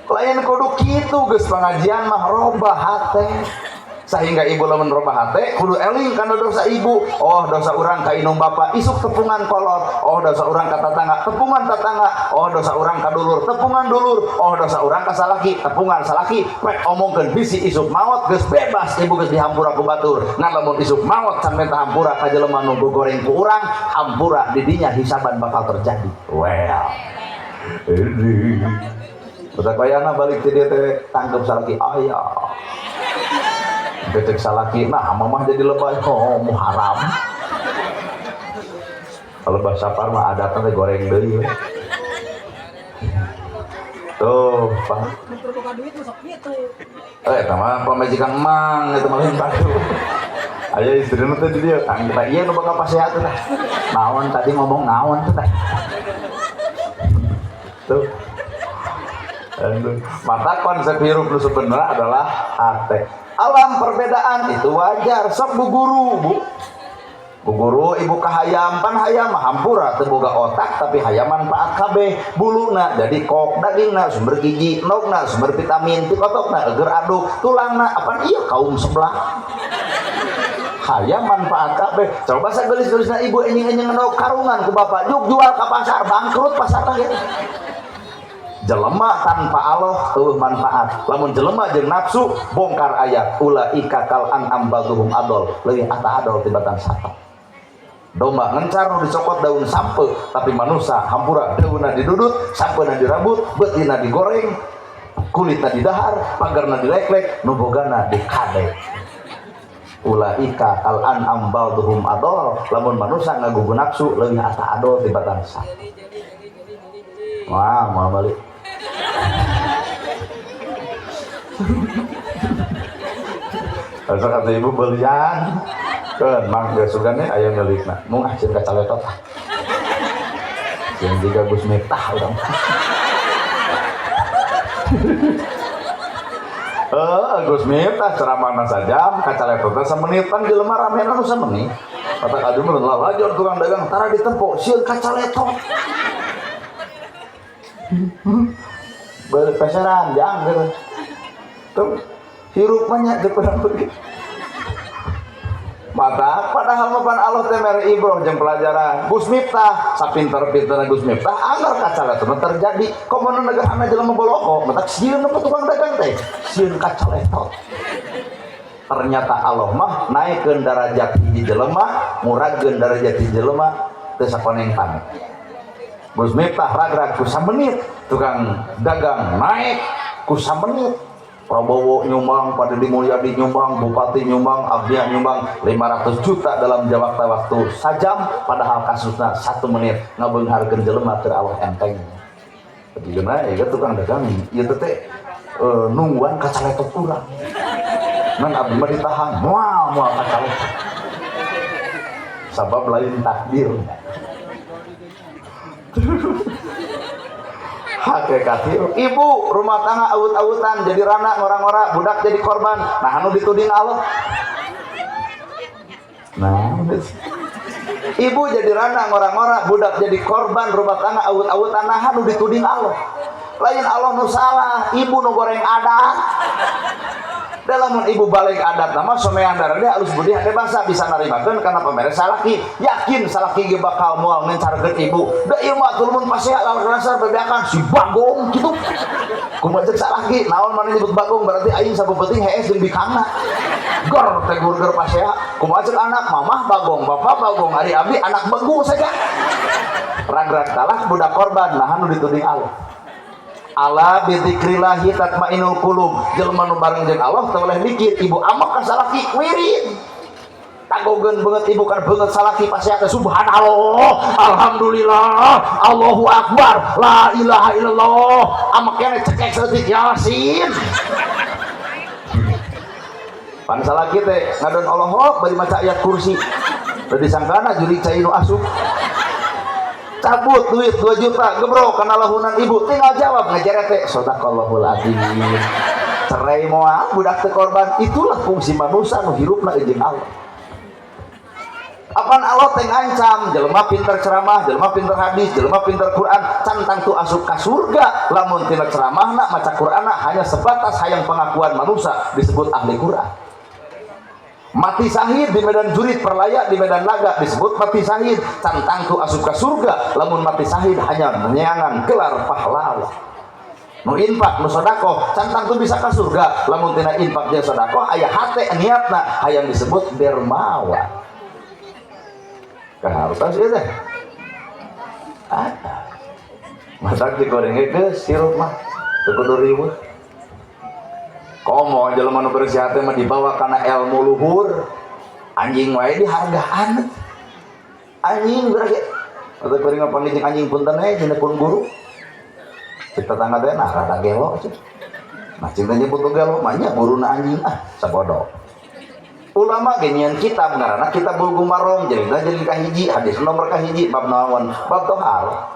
Lain kudu kitu geus pengajian mah robah hate. Sehingga ibu lamun robah hate kudu eling kana dosa ibu. Oh, dosa urang ka indung bapa isuk tepungan kolot. Oh, dosa urang ka tatangga tepungan tatangga. Oh, dosa urang ka dulur tepungan dulur. Oh, dosa urang ka salaki tepungan salaki. Rek omongkeun bisi isuk maot geus bebas ibu, geus dihampura ku batur. Ngan lamun isuk maot can minta hampura ka jelema nu goreng ku urang, hampura didinya hisaban bakal terjadi. Well, ini udah kayana balik ti dieu teh tangkep salaki aya. Becek salaki, nah mamah jadi lebay, oh muharam. Kalau bahasa sapar mah adatnya teh goreng deui. Tuh, Pak. Eh, eta mah pamajikan emang, itu mah lain batu. Aya istrina teh di dieu, tang kita ieu nu bakal pasehat teh. Naon tadi ngomong naon teh. Tuh. Aduh. Mata konsep hirup nu sebenarnya adalah hati. Alam perbedaan itu wajar. Sok bu guru, bu. Bu guru ibu kahayam, pan hayam mah hampura teu boga otak tapi hayam manfaat kabeh. Buluna jadi kok, dagingna sumber gizi, endogna sumber vitamin, pikotokna eueur aduk, tulangna apan ieu kaum sebelah. Hayam manfaat kabeh. Coba sagelis-gelisna ibu enjing-enjing endog karungan ku bapak juk jual ka pasar, bangkrut pasarna ge. Jelema tanpa Allah eueuh manfaat. Lamun jelema jeung nafsu bongkar ayat ulaika kal an'am ba'dhuhum adol, leuwih ata adol tibatan sapa. Domba ngencar nu dicokot daun sampe, tapi manusia hampura daunna didudut, sampena dirabut, beutina digoreng, kulitna didahar, pagarna dileklek, nu bogana dikade. Ulaika kal an'am ba'dhuhum adol, lamun manusia ngagugu nafsu leuwih ata adol tibatan sapa. Wah, mau balik. Asa kata ibu belian. Keun mang geus sugane aya milikna. Mung ah sieun kacaletot ah. Sieun jiga Gus Miftah urang. Gus Miftah ceramahna sajam, kacaletotna samenit, pan jelema ramena nu samenit. Kata kadu mah lalajon tukang dagang tara ditempo sieun kacaletot. Berpeseran jang gitu. Tuh hirup banyak di perang begitu. Mata padahal mah pan Allah teh mere ibroh jeung pelajaran. Gus Miftah sapinter-pinterna Gus Miftah anggar kacaletot mah terjadi. Komo nu negarana jelema boloko, matak sieun nu tukang dagang teh, sieun kacaletot. Ternyata Allah mah naikeun darajat hiji jelema, muragkeun darajat hiji jelema teu sakoneng pane. Gus Miftah ragrag ku samenit, tukang dagang naik ku samenit. Prabowo nyumbang, Pak Deddy Mulyadi nyumbang, Bupati nyumbang, Abdia nyumbang 500 juta dalam jawab waktu sajam, padahal kasusna 1 menit ngabeungharkeun jelema keur Allah enteng. Jadi geuna ya tukang dagang ieu teh nungguan kacaletot urang. Ngan abdi mah ditahan, moal moal kacaletot. Sabab lain takdir. Hakikat ibu rumah tangga awut-awutan jadi rana ngora-ngora budak jadi korban, nah anu dituding Allah. Nah, ibu jadi rana ngora-ngora budak jadi korban rumah tangga awut-awutan, nah anu dituding Allah. Lain Allah nu salah, ibu nu goreng adat. Dalam ibu balik adat nama somean darah dia alus budi hade basa bisa narimakeun kana pamere salaki, yakin salaki ge bakal moal ngencarkeun ibu. Da ieu mah atuh mun pasea lawan rasa bebeakan si bagong kitu. Kumaha ceuk salaki, naon maneh nyebut bagong berarti aing sapepeting hees jeung bikangna. Gor teh gurger pasea, kumaha ceuk anak mamah bagong, bapak bagong, ari abdi anak begu saja. Ragrag talak budak korban, nah anu dituding Allah. Ala bidzikrillahi tatmainul qulub. Jelema nu bareng jeung Allah teu boleh mikir ibu amak ka salaki wirid. Tagogeun beungeut ibu kan beungeut salaki pasea teh subhanallah, alhamdulillah, Allahu akbar, la ilaha illallah. Amak keneh cekek saeutik Yasin. Pan salaki teh ngadon Allah bari maca ayat kursi. Teu disangkana juri cai nu asup. Cabut duit 2 juta gebrok kana lahunan ibu, tinggal jawab ngejeret teh sadaqallahul azim. Cerai moal budak teh korban. Itulah fungsi manusia nu hirupna jeung Allah. Apan Allah teh ngancam jelema pinter ceramah, jelema pinter hadis, jelema pinter Quran, can tangtu asup ka surga lamun tina ceramahna maca Quranna hanya sebatas hayang pengakuan manusia disebut ahli Quran. Mati sahid di medan jurit perlaya di medan laga disebut mati sahid, can tangtu asup ka surga lamun mati sahid hanya menyangan gelar pahlawan. Nu infak nu sedekah can tangtu bisa ka surga lamun tina infak jeung sedekah aya hate niatna hayang disebut dermawan. Kahartos ieu teh. Ah. Matak digoreng geus hirup mah teu kudu riweuh. Komo jelema nu bersih hate mah dibawa kana ilmu luhur. Anjing wae dihargaan. Anjing berarti atau kuring ngapanggih jeung anjing punten we cenah pun guru. Cek tetangga teh nah rada gelo cek. Nah cing teh nyebut gelo mah nya guruna anjing ah sabodo. Ulama ge nyieun kitab ngaranna Kitabul Maram jadi kahiji hadis nomor kahiji bab naon bab tohar.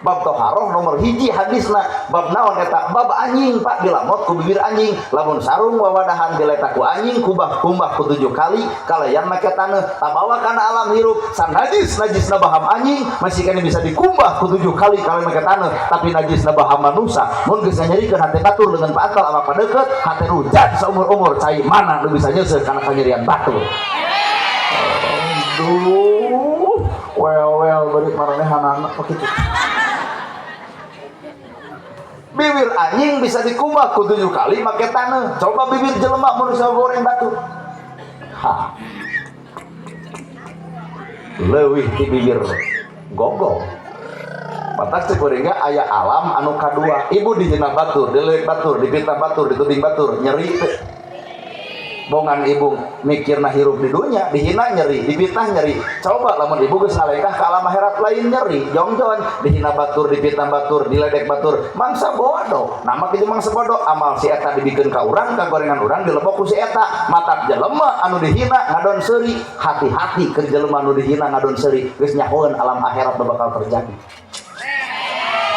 Bab toharoh nomor hiji hadisna bab naon eta bab anjing Pak dilamot ku bibir anjing lamun sarung wawadahan diletak ku anjing kubah kumbah ku 7 kali kalayan make taneuh tabawa kana alam hirup san najis najisna baham anjing masih kene bisa dikumbah ku 7 kali kalayan make taneuh tapi najisna baham manusa mun geus nyerikeun hate batur dengan paantel ama padeukeut hate rujat saumur-umur cai mana nu bisa nyeuseuh kana kanyerian batur. Aduh, well bari maranehanana kitu. Bibir anjing bisa dikumbah ku 7 kali make taneuh. Coba bibir jelema mun bisa goreng batu. Ha. Leuwih ti bibir gogol. Matak cek kuring ge aya alam anu kadua. Ibu dihina batur, dileuk batur, dipitnah batur, dituding batur, nyeri teu. Bongan ibu mikirna hirup di dunya, dihina nyeri, dipitnah nyeri. Coba lamun ibu geus ngalengkah ka alam akhirat lain nyeri, jongjon, dihina batur, dipitnah batur, diledek batur, mangsa bodoh. Nama kitu mangsa bodoh, amal si eta dibikeun ka urang, ka gorengan urang dilebok ku si eta. Matak jelema anu dihina ngadon seuri, hati-hati keur jelema anu dihina ngadon seuri, geus nyahoeun alam akhirat bakal terjadi.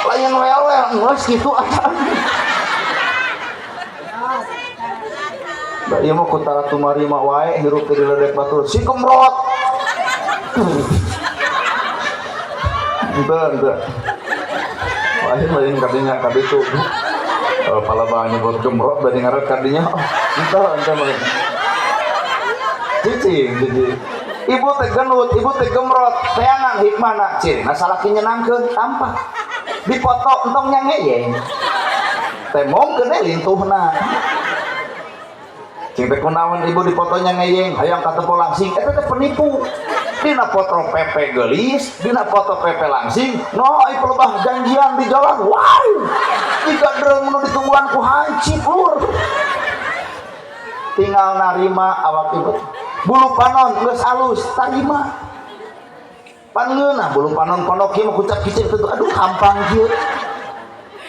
Lain welel geus kitu atuh. Da ieu mah ku tumarima wae hirup teh diledek batur si gemrot. Henteu henteu. Lain lain kadinya kaditu. Palebah nyebut gemrot bari ngaret kadinya. Henteu henteu mah. Cicing cicing. Ibu teh genut, ibu teh gemrot, teangan hikmahna cirina salaki nyenangkeun tampak. Dipoto entong nyangeyeng. Temongkeun we lintuhna. Cing teh kunaon ibu dipotonya ngeyeng hayang katempo langsing eta teh penipu. Dina foto pepe geulis, dina foto pepe langsing, no ai pelebah janjian di jalan. Wow. Jika dreng nu ditungguan ku hancip lur. Tinggal narima awak ibu. Bulu panon geus alus tarima. Pangeunah bulu panon pondok ieu mah kucap kicir teu aduh hampang kieu.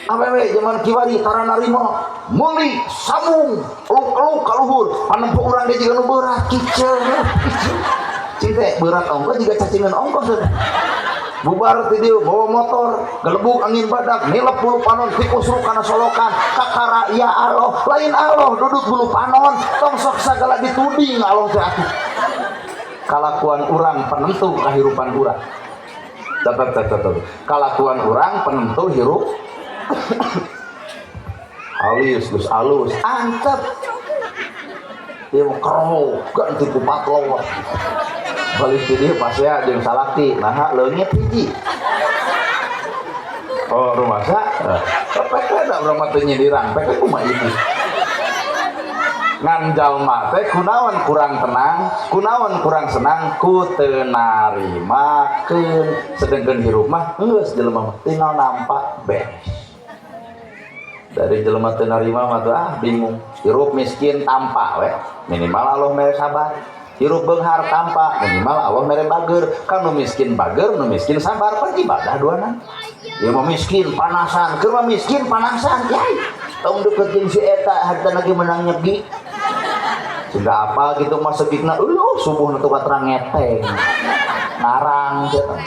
Awewe zaman kiwari tara narima meuli sambung eluk-eluk ka luhur panempo urang ge jiga nu berat kiceur cing teh berat ongkoh jiga cacingan ongkoh teh bubar ti dieu bawa motor gelebuk angin badak nilep bulu panon tikusruk kana solokan kakara ya Allah lain Allah duduk bulu panon tong sok sagala dituding Allah teh atuh kalakuan urang penentu kahirupan urang catat catat kalakuan urang penentu hirup halus geus alus antep ieu mah kerok ganti ku patlo balik di dieu pasea jeung salaki naha leungit hiji oh rumasa pek da urang mah teu nyindiran pek kumaha ibu ngan jalma teh kunaon kurang tenang kunaon kurang senang ku teu narimakeun sedengkeun hirup mah geus jelema mah tinggal nampak beres. Dari jelema teu narima mah tuh ah bingung. Hirup miskin tampa we, minimal Allah mere sabar. Hirup beunghar tampa, minimal Allah mere bager. Kan nu miskin bager, nu miskin sabar pan ibadah duana. Ieu mah miskin panasan, keur mah miskin panasan. Yai, tong deukeut jeung si eta hartana ge menang nyegi. Sudah apa gitu mah segigna eueuh subuhna tuh katerang ngeteng. Ngarang cenah.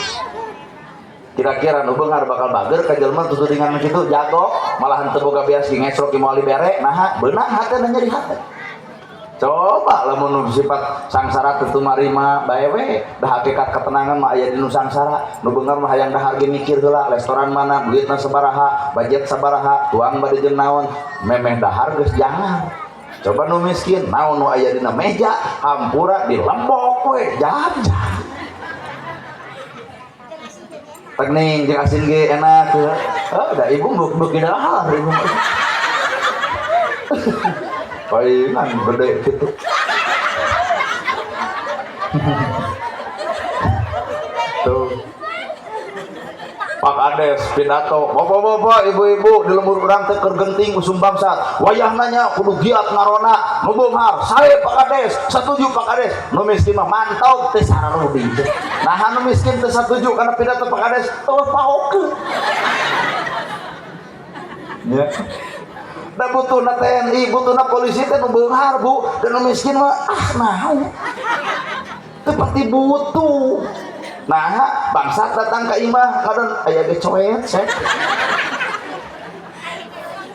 Kira-kira nu beunghar bakal bager ka jelema tutudingan kitu jago malahan teu boga beas ge ngesrok ge moal dibere naha beunang hatena nyeri hate. Coba lamun nu sifat sangsara teu marima bae we da hakikat ketenangan mah aya di nu sangsara nu beunghar mah hayang dahar ge mikir heula restoran mana duitna sabaraha budget sabaraha tuang bade jeung naon memeh dahar geus jangan. Coba nu miskin naon nu aya dina meja hampura di lembok we jam-jam. Tekning jeung asin ge enak ya. Oh, da ibu beuki dahar ibu. Palingan gede gitu. Tuh. Pak Kades pidato, bapak-bapak, ibu-ibu di lembur urang teh keur genting usum bangsat. Wayahna nya kudu giat ngarona, nu beunghar, sae Pak Kades, satuju Pak Kades. Nu miskin mah mantau teh sararudi. Nah, nu miskin teh satuju kana pidato Pak Kades, eueuh paokeun. Ya. Da butuhna TNI, butuhna polisi teh nu beunghar, Bu. Dan nu miskin mah ah naon. Teu pati butuh. Nah, bangsat datang ke imah kadang aya ge coet sek.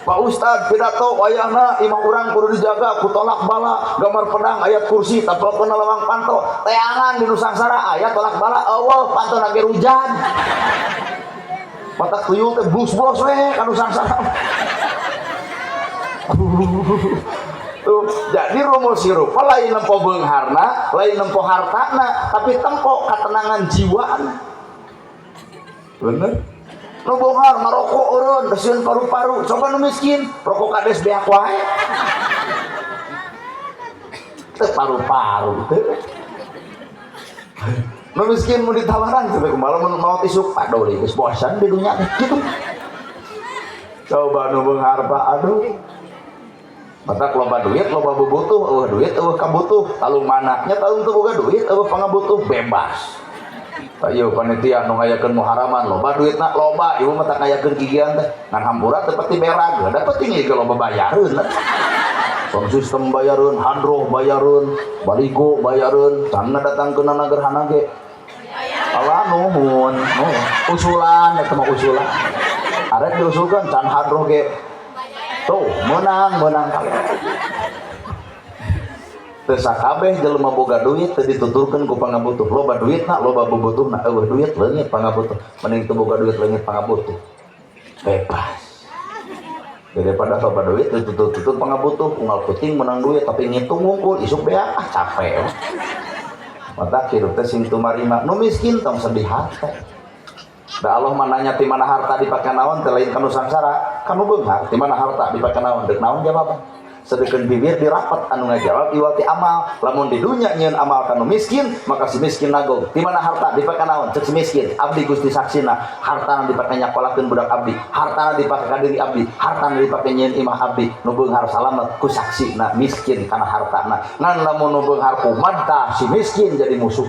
Pak Ustad pidato wayahna imah urang kudu dijaga ku tolak bala, gambar pedang ayat kursi tapelkeun lawang panto, teangan di nu sangsara aya tolak bala eueuh panto ge hujan. Matak tuyul teh blus-blus we ka nu sangsara. Tuh, jadi rumus hirup lain nempo beungharna, lain nempo hartana, tapi tempo ketenangan jiwa. Bener? Nu beunghar ngarokok eureun, sieun paru-paru. Coba nu miskin, rokok kades beak wae. Teu paru-paru teu. Nu miskin mau ditawaran sampai kumaha mun maot isuk aduh geus bosan di dunya teh kitu. Coba nu beunghar Pak, aduh. Matak loba duit, loba bubutuh, eueuh duit, eueuh kabutuh. Talung mana? Nya talung teu boga duit, eueuh pangabutuh, bebas. Ayo panitia nu ngayakeun muharaman, loba duitna, loba, ieu mah tak ngayakeun gigian teh. Ngan hampura teu pati berag, da penting ieu loba bayareun. Sound system bayareun, hadroh bayareun, baligo bayareun, can datangkeun gerhana ge. Allah nuhun, nuhun. Usulan eta mah usulan. Arek diusulkeun can hadroh ge. Tuh, menang kabeh. Teu sakabeh jelema boga duit teu dituturkeun ku pangabutuh. Loba duitna, loba bubutuhna, eueuh duit leungit pangabutuh. Mending teu boga duit leungit pangabutuh. Bebas. Daripada loba duit ditutur-tutur pangabutuh, unggal puting menang duit tapi ngitung wungkul isuk beak ah capek. Mata hirup teh sing tumarima. Nu miskin tong sedih hate. Da Allah mah nanya ti mana harta dipake naon teh lain kanu sangsara, kanu beunghar ti mana harta dipake naon deuk naon jawaban. Sedeukeun bibir dirapat anu ngajawab iwal ti amal. Lamun di dunya nyieun amal kanu miskin, maka si miskin nagog. Ti mana harta dipake naon ceuk si miskin, abdi Gusti saksina, hartana dipake nyakolakeun budak abdi, hartana dipake ka diri abdi, hartana dipake nyieun imah abdi. Nu beunghar salamet ku saksina miskin kana hartana. Ngan lamun nu beunghar kumaha si miskin jadi musuh.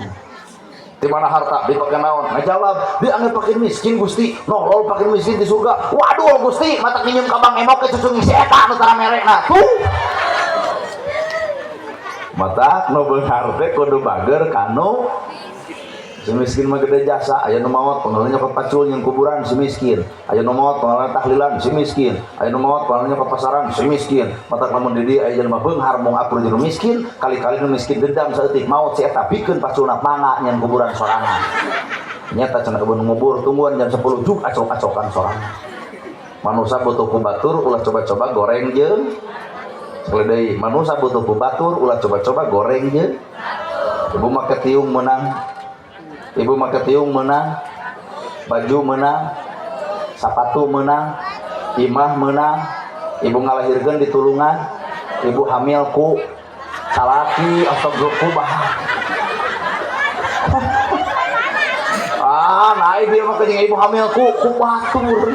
Di mana harta dipake naon? Ngajawab, dianggap fakir miskin Gusti, nolol fakir miskin di surga. Waduh Gusti, mata minjem ka Bang Emok ke cucung si eta nu tara merekna. Tuh. Mata nu beunghar teh kudu bager kanu si miskin mah gede jasa. Aya nu maot pengeulna nyokot pacul jeung kuburan si miskin. Aya nu maot pengeulna tahlilan si miskin. Aya nu maot pengeulna nyokot pasaran si miskin. Matak lamun di dieu aya jelema beunghar mung akur jeung nu miskin, kali-kali nu miskin dendam saeutik maot si eta pikeun paculna mangga nyen kuburan sorangan. Nyata cenah kebun ngubur tungguan jam 10 juk acok-acokan sorangan. Manusa butuh ku batur ulah coba-coba goreng jeung sekali deui. Manusa butuh ku batur ulah coba-coba goreng jeung ibu make tiung meunang. Ibu make tiung meunang, baju meunang, sapatu meunang, imah meunang, ibu ngalahirkeun di tulungan, ibu hamil ku salaki atau ku bah. Ah, naik dia mah jeung ibu hamil ku batur.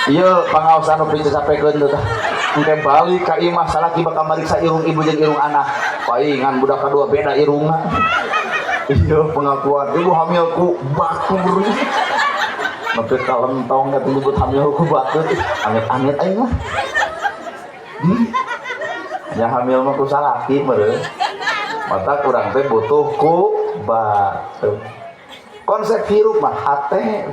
Ieu pangaos anu picapekeun teh. Engke balik ka imah salaki bakal mariksa irung ibu jeung irung anak. Paingan budak kadua beda irungna. Iya pengakuan ibu hamil ku batur. Nepi ka lentong eta nyebut hamil ku batur. Amit-amit aing mah. Ya hamil mah ku salaki meureun. Mata kurang teh butuh ku batur. Konsep hirup mah hate.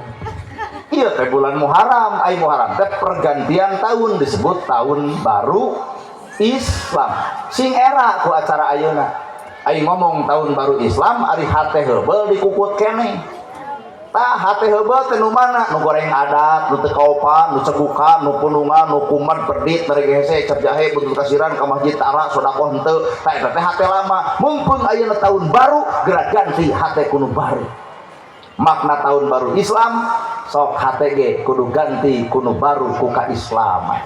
Iya teh bulan Muharram, ai Muharram teh pergantian tahun disebut tahun baru Islam. Sing era ku acara ayeuna. Ai ngomong tahun baru Islam ari hate heubeul dikukut keneh. Tah hate heubeul teh nu mana? Nu goreng adat, nu teu kaopan, nu cegukan, nu pulungan, nu kumat, pedit, mere hese, cap jahe, buntut kasiran, ka masjid tara, sedekah henteu. Tah eta teh hate lama. Mumpung ayeuna tahun baru, geura ganti hate ku nu baru. Makna tahun baru Islam, sok hate ge kudu ganti ku nu baru ku kaislaman.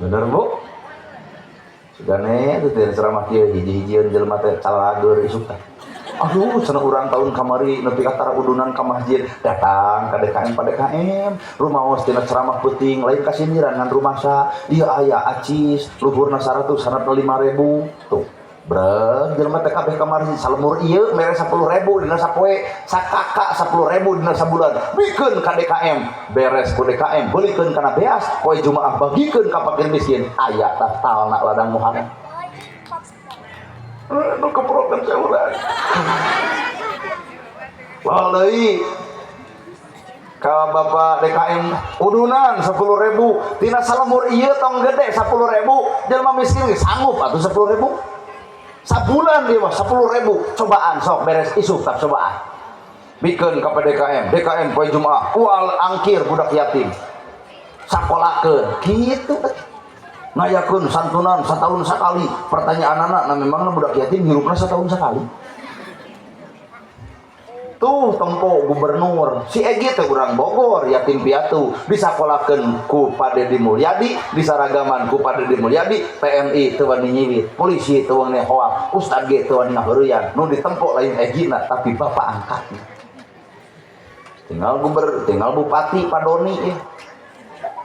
Bener, Bu? Sugane itu teh ceramah kieu hiji-hijieun jelema teh calageur isuk teh. Aduh, cenah urang tahun kamari nepi ka tara udunan ka masjid, datang ka DKM, pa DKM, rumaos tina ceramah peuting, lain kasindiran ngan rumasa, ieu aya acis, luhurna 100 handapna 5000. Tuh. Breg jelema teh kabeh kamari salemur ieu mere 10.000 dina sapoe, sakaka 10.000 dina sabulan. Bikeun ka DKM, beres ku DKM, beulikeun kana beas, poe Jumaah bagikeun ka fakir miskin, aya tah talna ladang Muharram. Nu keprokan saurang. Lalai ka Bapak DKM udunan 10.000 tina salemur ieu tong gede 10.000, jelema miskin ge sanggup atuh 10.000 sabulan dia mah 10.000. Cobaan sok beres isuk tak cobaan bikeun ka DKM, DKM poe Jumaah ual angkir budak yatim sakolakeun kitu, ngayakeun santunan setahun sekali. Pertanyaan anak, nah memang budak yatim hirupna setahun sekali? Tuh tempo gubernur si Egi teh urang Bogor, yatim piatu disakolakeun ku Pak Dedi Mulyadi, disaragaman ku Pak Dedi Mulyadi. TNI teu wani nyiwit, polisi teu wani hoak, ustad ge teu wani ngaheureyan. Nu ditempo lain Egina, tapi bapak angkatnya. Tinggal guber, tinggal bupati Pak Doni ya,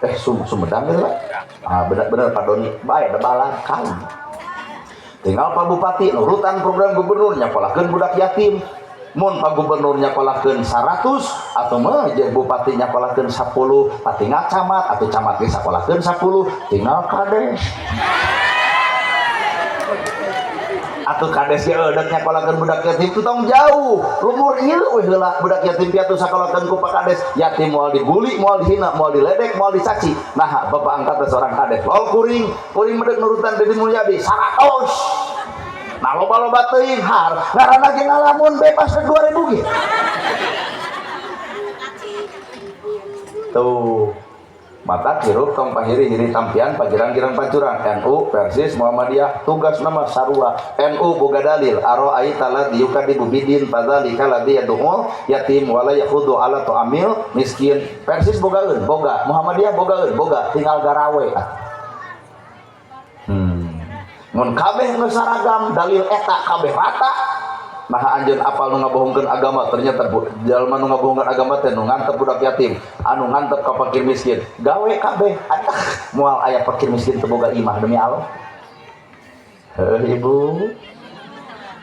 eh Sumedang gitu lah. Ah, benar-benar Pak Doni baik ada balan kali. Tinggal Pak Bupati nurutan program gubernur nyakolakeun budak yatim. Mun Pak Gubernur nyakolakeun 100 atau mah jeung bupati nyakolakeun 10, tinggal camat atau camat ge sakolakeun 10, tinggal kades atau kades ge eudeuk nyakolakeun budak yatim. Itu tong jauh, lumur ieu we heula budak yatim piatu sakolakeun ku Pak Kades, yatim moal dibully, moal dihina, moal diledek, moal dicaci. Nah, bapak angkat seorang kades lol kuring kuring medek nurutan Deddy Mulyadi 100. Nah, loba-loba teuing har ngaranna ge ngalamun bebas ke 2000 ge. Tuh mata hirup tong pahiri-hiri tampian pagirang-girang pancuran. NU versus Muhammadiyah tugas nama sarua. NU boga dalil aro'aita ladzi yukadibu bidin fadzalika ladzi yad'u yatim wala yakhudu ala ta'amil miskin. Persis bogaeun boga, Muhammadiyah bogaeun boga, tinggal garawe. Mun kabeh nu saragam dalil eta kabeh rata. Nah, anjeun apal nu ngabohongkeun agama? Ternyata jalma nu ngabohongkeun agama teh nu ngantep budak yatim, anu ngantep ka fakir miskin. Gawe kabeh, adah, moal aya fakir miskin teu boga imah, demi Allah. Heuh, Ibu.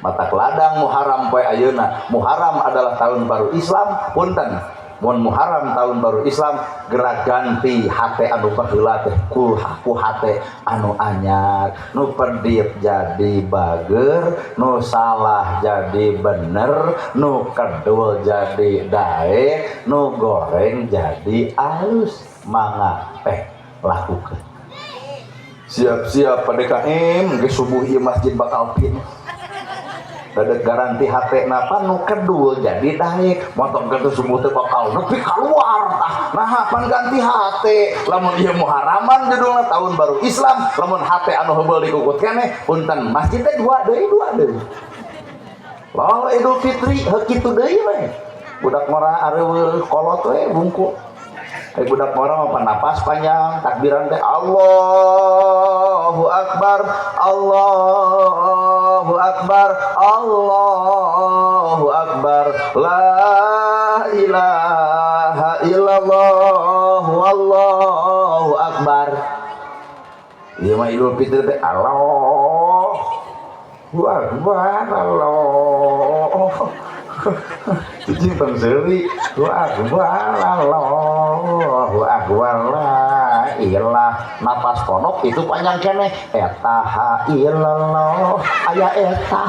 Matak ladang Muharram poe ayeuna. Muharram adalah tahun baru Islam, punten. Mun Muharram tahun baru Islam, gerak ganti hate anu baheula teh ku ku hate anu anyar. Nu pedit jadi bager, nu salah jadi bener, nu kedul jadi daek, nu goreng jadi alus. Mangga teh lakukeun. Siap-siap Pak DKM, ge subuh ieu masjid bakal pin. Ada garanti hate napa nu kedul jadi daek, motor ganti subuh teh bakal nepi keluar tah. Nah, pan ganti hate. Lamun ieu Muharraman judulna tahun baru Islam, lamun hate anu heubeul dikukut keneh, punten, masjid teh dua deui, dua deui. Lalu Idul Fitri heuh kitu deui we. Budak ngora areuweuh kolot we bungku. Ai budak ngora mah napas panjang, takbiran teh Allahu Akbar, Allahu Akbar, Allahu Akbar, la ilaha illallah, wallahu akbar. Ieu mah Idul Fitri teh Allahu Akbar, Allah. Cicing tong seuri. Akbar, Allahu Akbar, la ilah. Napas ponok itu panjang keneh eta ha illallah aya eta.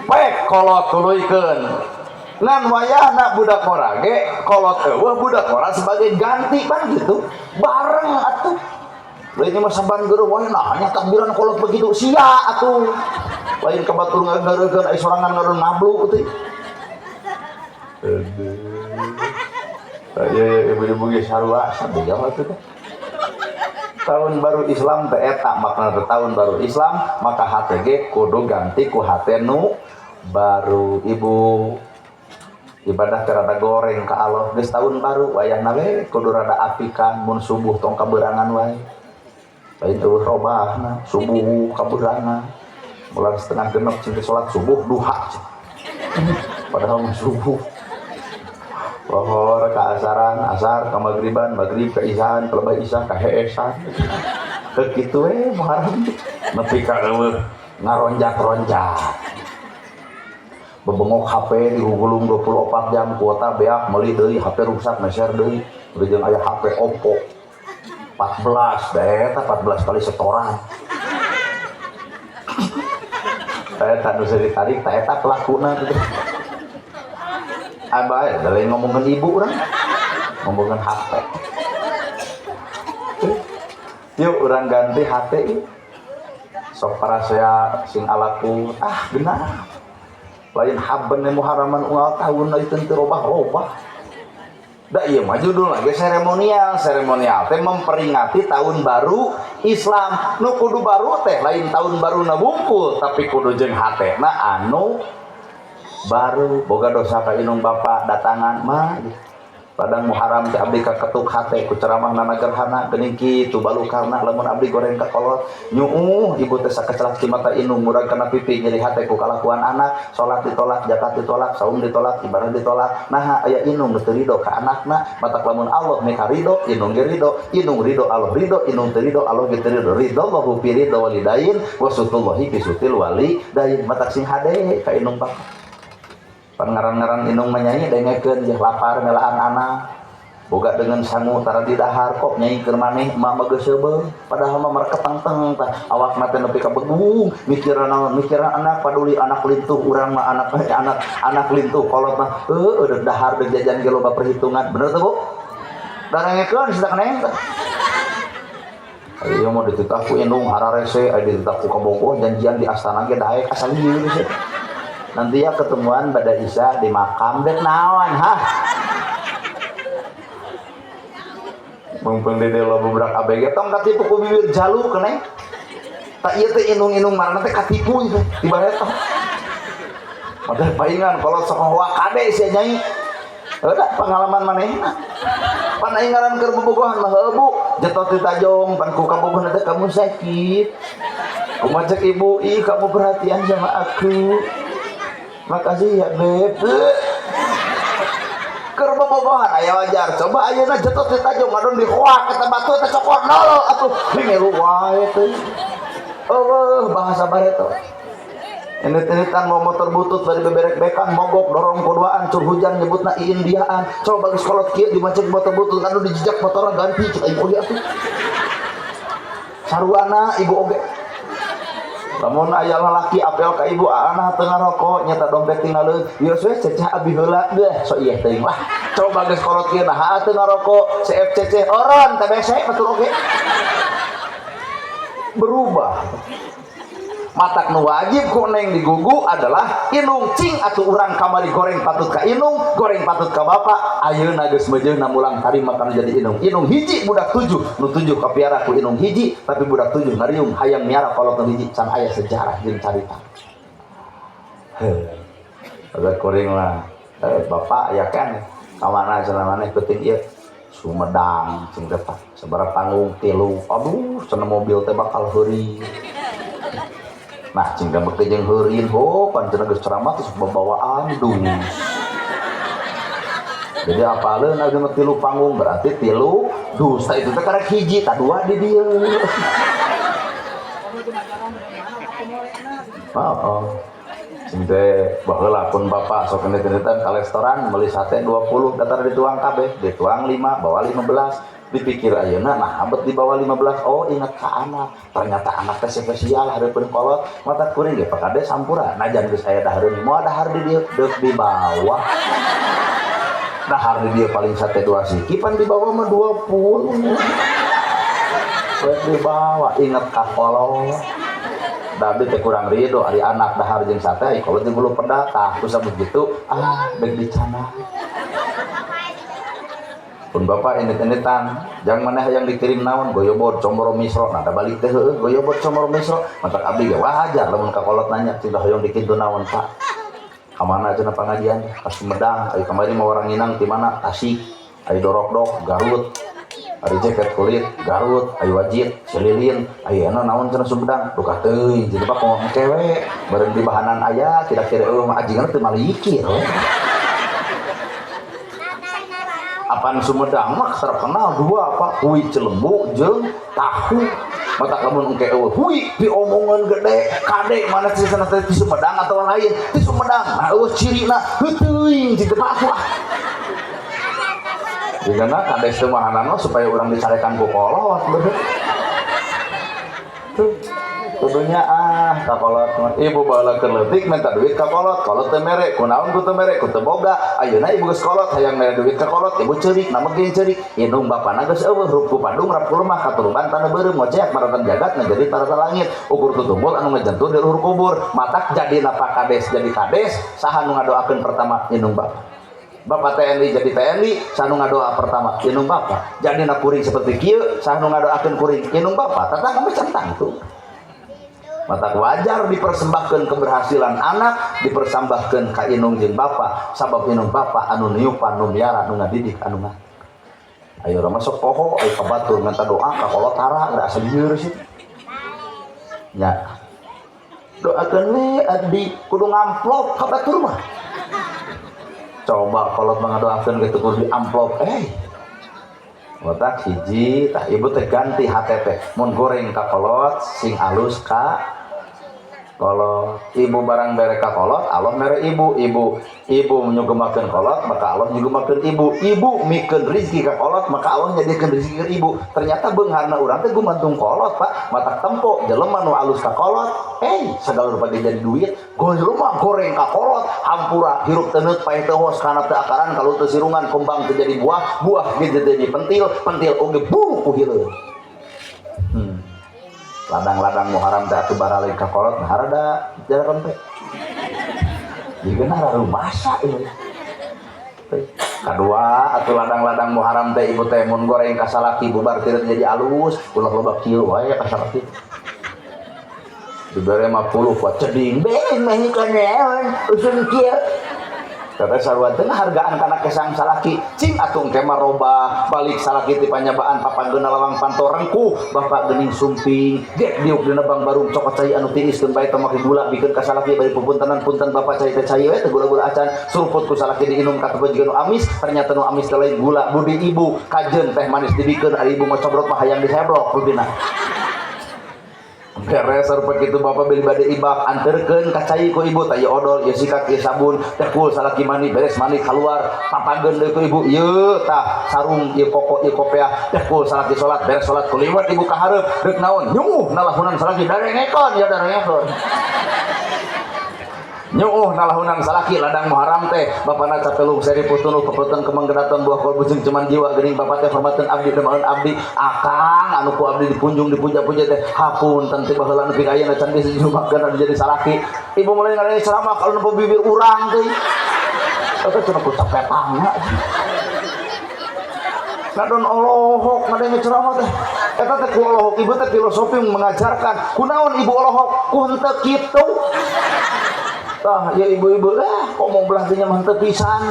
Pek kolot tuluykeun. Ngan wayahna budak ngora ge kolot eueuh, budak ngora sebagai ganti pan gitu. Bareng atuh. Lain mah saban geureuh wae, nah hanya takbiran kolot begitu sia atuh. Lain ka batur ngagareukeun ai sorangan ngadon nablu teh. Aduh. Ya ibu-ibu ge sarua sabega atuh teh. Tahun baru Islam teh eta makna tahun baru Islam, maka hate ge kudu ganti ku hate nu baru. Ibu ibadah teh rada goreng ka Allah, geus tahun baru wayahna we kudu rada apikan. Mun subuh tong kaberangan wae, lain eueuh robahna subuh kaberangan, bulan 5.30 cing salat subuh duha, padahal mah subuh. Lohor ka asaran, asar ka magriban, magrib ka isaan, kalebah isya ka heesan. Kitu we Muharram nepi ka eueuh ngaronjak-ronjak. Bebengok HP digugulung 24 jam, kuota beak meuli deui, HP rusak meser deui. Jeung aya HP Oppo 14 deh, eta 14 kali setoran. Eta nu ditarik, ta eta pelakuna teh. Abai, lain ngomongin ibu orang, ngomongin HP. Yuk, orang ganti HP yuk. Sok parasea sing alaku, ah genah. Lain haben Muharraman unggal tahun itu teu robah-robah. Da ieu mah judul lagi seremonial, seremonial teh memperingati tahun baru Islam. Nu kudu baru teh lain tahun baru na bungkul, tapi kudu jeung hatena anu baru. Boga dosa ka indung bapa datangan mah padang Muharram teh abdi kaketuk hate ku ceramah nana gerhana geuning kitu balukarna. Lamun abdi goreng ka kolot nyuuh ibu teh sakecelak di mata indung, murag kana pipi, nyeri hate ku kalakuan anak. Salat ditolak, zakat ditolak, saum ditolak, ibadah ditolak. Nah, aya indung nu teu rido ka anakna. Matak lamun Allah meka rido, indung ge rido. Indung rido, Allah rido. Indung teu rido, Allah ge teu rido. Rido Allahu fi ridho walidain wa sutullahi fi sutil walidain. Matak sing hade ka indung bapa. Pan ngaran-ngaran indung mah nyai, dengekeun jeung lapar melaan anak boga dengan sangu tara didahar kok nyai keur maneh emak mah geus seubeuh, padahal mah mereka tengteng tah awakna teh nepi ka begung mikiran naon, mikiran anak, paduli anak lintuh. Urang mah anak anak anak lintuh, kolot mah heueuh deuk dahar deuk jajan ge loba perhitungan. Bener teu, Bu? Darengekeun sida keneng tah. Ayo mau dititah ku indung hararese, aya dititah ku kabogoh janjian di astana ge daek asal ieu geus. Nanti ya ketemuan pada Isya di makam, dek naon hah? Mumpung di lo beberapa ABG tong katipu ku bibir jalu kene. Tak ieu teh indung-indung marana teh katipu ieu di bareto. Padahal paingan kalau sok kade sia nyai. Udah pengalaman manehna. Pan aing ngaran keur bobogohan mah heuh Bu, jetot di tajong pan ku kabogohna teh kamu sakit. Kumaha cek ibu, ih kamu perhatian sama aku. Makasih ya beb. Keur bobogohan aya wajar. Coba ayeuna jetot di tajong ngadon di hoak eta batu teh cokor nol atuh. Ngilu wae teh. Eueuh bahasa bareto. Ini-initan mau motor butut bari beberek bekan mogok dorong kuduaan cur hujan nyebutna Indiaan. Coba geus kolot kieu dimacet motor butut anu dijejak motorna ganti cek aing oge atuh. Saruana ibu oge. Lamun aya lalaki apel ka ibu anak teu ngarokok nyata dompet tinggaleuh ieu we cecah abi heula deh so ieu teuing lah. Coba geus kolot kieu nah teu ngarokok CFCC oron TBC batur oge. Berubah. Matak nu wajib ku neng digugu adalah indung. Cing atuh urang kamari goreng patut ka indung, goreng patut ka bapa. Ayeuna geus meujeuhna mulang tarima kana jadi indung. Indung hiji budak tujuh, nu tujuh kapiara ku indung hiji, tapi budak tujuh ngariung hayang miara kolot nu hiji, can aya sejarah jeung carita. Heuh. Ada kuring lah. Bapak ya kan kamana cenah maneh penting ieu Sumedang cing teh sabaraha panggung tilu. Aduh cenah mobil teh bakal heureuy. Nah, cing gambek teh jeung heurin, ho, pan cenah geus ceramah terus babawaan dus. Jadi apaleun ageuna tilu panggung berarti tilu dus. Tah itu teh karek hiji, tah dua di dieu. Heeh. Cing teh baheula pun bapak sok nit-nitan ka restoran meuli sate 20 datar dituang kabeh, dituang 5, bawa 15. Dipikir ayeuna nah abet dibawa 15, oh ingat ka anak, ternyata anak teh spesial hareupeun kolot. Mata kuring ge pakade sampura najan geus aya dahareun moal dahar di dieu deuk dibawa dahar di dieu paling sate 2 siki pan dibawa mah 20 rek dibawa ingat ka kolot. Da abdi teh kurang ridho ari anak dahar jeung sate kolot jeung bulu peda tah ku sabut gitu ah baik dicana. Pun bapak indit-inditan jangan maneh hayang dikirim naon goyobod comoro misro nah da balik teh heueuh goyobod comoro misro matak abdi ge wajar lamun ka kolot nanya cenah hoyong dikitu naon Pak ka mana cenah pangajian ka Sumedang ari kamari mah orang Minang ti mana Tasik ari Dorokdok Garut ari jaket kulit Garut ari wajit Selilin ayeuna naon cenah Sumedang duka teuing cenah Pak ngomong kewe bareng di bahanan aya kira-kira eueuh mah ajingan teu malikir we. Apan Sumedang mah terkenal dua Pak hui celembu jeung tahu matak lamun engke eueuh hui piomongan gede kade mana sih cenah teh di Sumedang atau lain di Sumedang nah eueuh cirina heuteung kitu Pak atuh ah jigana kade teu mahanana supaya urang dicarekan ku kolot leuh tuh kudunya ah ka kolot mah ibu baheula keur leutik minta duit ka kolot kolot teu mere kunaon ku teu mere ku teu boga ayeuna ibu geus kolot hayang mere duit ka kolot ibu ceurik na mah ceurik indung bapana geus eueuh rup ku padung rap ku lemah katuruban tanah beureum ngoceak maratan jagat ngajadi tarata langit ukur tutumbul anu ngajentur di luhur kubur matak jadi napa kades jadi kades saha nu ngadoakeun pertama indung bapa. Bapak TNI jadi TNI, saha nu ngadoa pertama indung bapa. Jadi na kuring seperti kieu, saha nu ngadoakeun kuring indung bapa. Tatang mah centang tuh. Matak wajar dipersembahkan keberhasilan anak, dipersembahkan ka indung jeung bapa, sabab indung bapa anu niupan, nu miara, nu ngadidik, anu ngah. Ayo urang masuk poho, ayo ka batur minta doa ka kolot tara, geura asa lieur sih. Nya. Doakeun we abdi kudu ngamplop ka batur mah. Coba kolot mah ngadoakeun kitu kudu diamplop. Otak hiji tah ibu teh ganti hate teh mun goreng ka kolot sing alus ka kolot ibu barang mere ka kolot Allah mere ibu ibu ibu nyugemakeun kolot maka Allah nyugemakeun ibu ibu mikeun rezeki ka kolot maka Allah nyadikeun rezeki ka ibu ternyata beungharna urang teh gumantung kolot Pak matak tempo jelema nu alus ka kolot sagala rupa ge jadi duit jelema goreng ka kolot hampura hirup teu neut paeh teu hos kana teu akaran kalau teu sirungan kembang teu jadi buah buah ge jadi pentil pentil oge buru ku hileung. Ladang-ladang Muharram teh atuh baralih ka kolot nah harada jarakan teh. Jigana rarumasa ieu. Kadua atuh ladang-ladang Muharram teh ibu teh mun goreng ka salaki bubar teu jadi alus, ulah loba kieu wae ka salaki. Dibere 50 kuat ceding, beng meh kaneon usun kieu. Kata sarua teh hargaan kana kesang salaki cing atuh engke mah robah balik salaki ti panyabaan papanggena lawang panto rengkuh bapak geuning sumping gek diuk dina bang barung cokot cai anu tiis keun bae teh make gula bikeun ka salaki bari pupuntenan punten bapak cai teh cai we teh gula-gula acan suruput ku salaki diinum katupa jiga nu amis ternyata nu amis teh lain gula budi ibu kajeun teh manis dibikeun ari ibu ngocobrot mah hayang diseblok rupina. Beres rupa kitu bapak beli bade ibak anterkeun ka cai ku ibu tah ieu odol ieu sikat ieu sabun teh kul salaki mandi beres mandi keluar papageun deui ku ibu ieu tah sarung ieu koko ieu kopeah teh kul salaki salat beres salat kuliwat ibu ka hareup deuk naon nyuuh nalahunan salaki darengekeun ya darengekeun nyuuh nalahunan salaki ladang Muharram teh bapana capelung seri putunu kepeuten kemeng gedaton buah kol bujung cuman jiwa geuning bapak teh hormateun abdi demaeun abdi akang anu ku abdi dipunjung dipuja-puja teh hapunten teh baheula nepi ka ayeuna can bisa dilumakeun anu jadi salaki ibu mulai ngadenge ceramah kalau nempo bibir urang teh eta cenah ku capetangna ngadon olohok ngadenge ceramah teh eta teh ku olohok ibu teh filosofi mengajarkan kunaon ibu olohok ku henteu kitu. Tah ya ibu-ibu lah kok mau belah dinya mah henteu pisan.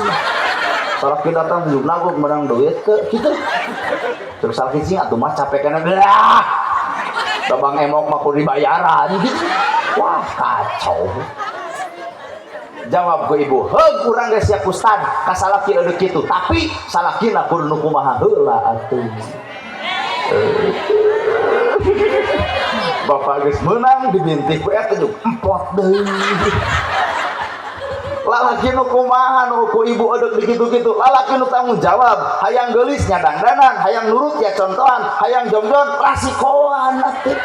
Salaki datang tunjuk nagog menang duit ke kitu. Terus salaki cing atuh mah capek kana dah. Babang emok mah kudu dibayaran gitu. Wah, kacau. Jawab ku ibu, heug urang geus siap ustad ka salaki eueuh kitu, tapi salakina kudu nu kumaha heula atuh. Bapak geus meunang dibintih ku eta jeung empot deui. Lalaki nu kumaha nu ku ibu eudek dikitu-kitu, lalaki nu tanggung jawab, hayang geulis nya dangdanan, hayang nurut ya contohan, hayang jongjon rasikoan atuh.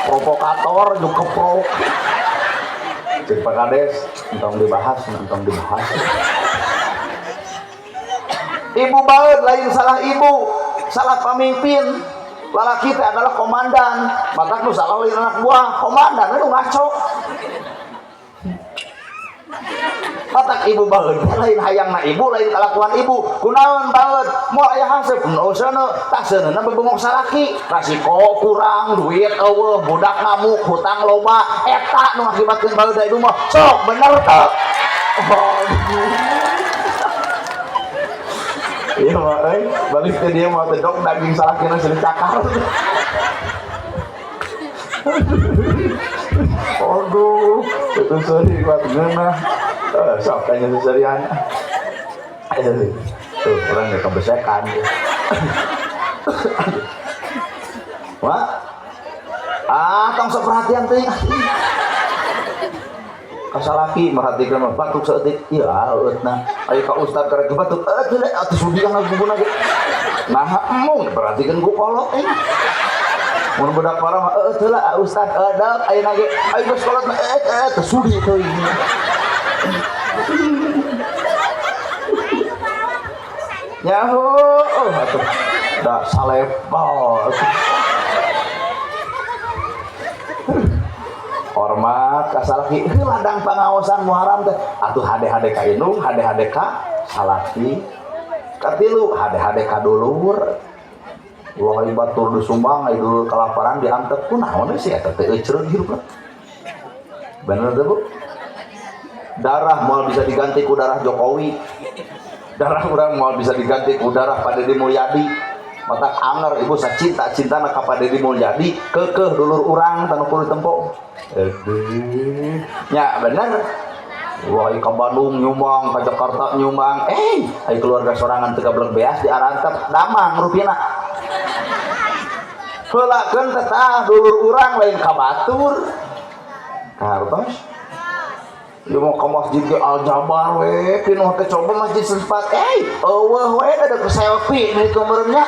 Provokator jeung keprok. Cek Pak Kades, entong dibahas, entong dibahas. Ibu baeud lain salah ibu, salah pamimpin. Lalaki teh adalah komandan, matak nu salah lain anak buah, komandan nu ngaco. Matak ibu baheud lain hayangna ibu lain kalakuan ibu. Kunaon baheud? Moal aya hangseup nu seuneu, tah seuneuna bebengok salaki. Rasiko kurang, duit eueuh, budak ngamuk, hutang loba, eta nu ngakibatkeun baheud da ibu mah. Sok bener teu? Oh. Iya mah euy, balik teh dia mah teh dok daging salakina seueur cakar. Aduh, itu seri kuat ngeunah. Sok kayaknya seserian. Tuh, orang nggak kebesekan. Wah, ah, tong sok perhatian teh. Kasalaki merhatikan mah batuk saeutik, ieu aeutna. Ayo ka ustad karek batuk, teu atuh sudiang ngagubuna ge. Nah, embung perhatikeun ku kolot eh. Mun budak parah mah teu lah ustad eudek ayeuna ge. Ayo geus kolot mah teu sudi teuing. Nyaho, oh atuh da salepal atuh. Hormat ka salaki, heuh ladang pangaosan Muharram teh atuh hade-hade ka indung, hade-hade ka salaki. Katilu hade-hade ka dulur. Wah batur disumbang aya dulur kelaparan diantep kunaon sih eta teh eucreun hirupna. Bener teh Bu? Darah moal bisa diganti ku darah Jokowi. Darah urang moal bisa diganti ku darah Pak Dedi Mulyadi. Matak anger ibu sacinta-cintana ka Pak Dedi Mulyadi keukeuh dulur urang tanu kudu tempo. Aduh. Nya bener. Wah ka Bandung nyumbang, ka Jakarta nyumbang. Ai keluarga sorangan teu gablek beas di arantep damang rupina. Heulakeun teh tah dulur urang lain ka batur. Ka hartos. Ieu mau ke masjid ke Al Jabar we, pinuh teh coba masjid setempat. Eueuh we ada ke selfie nih kemarinnya.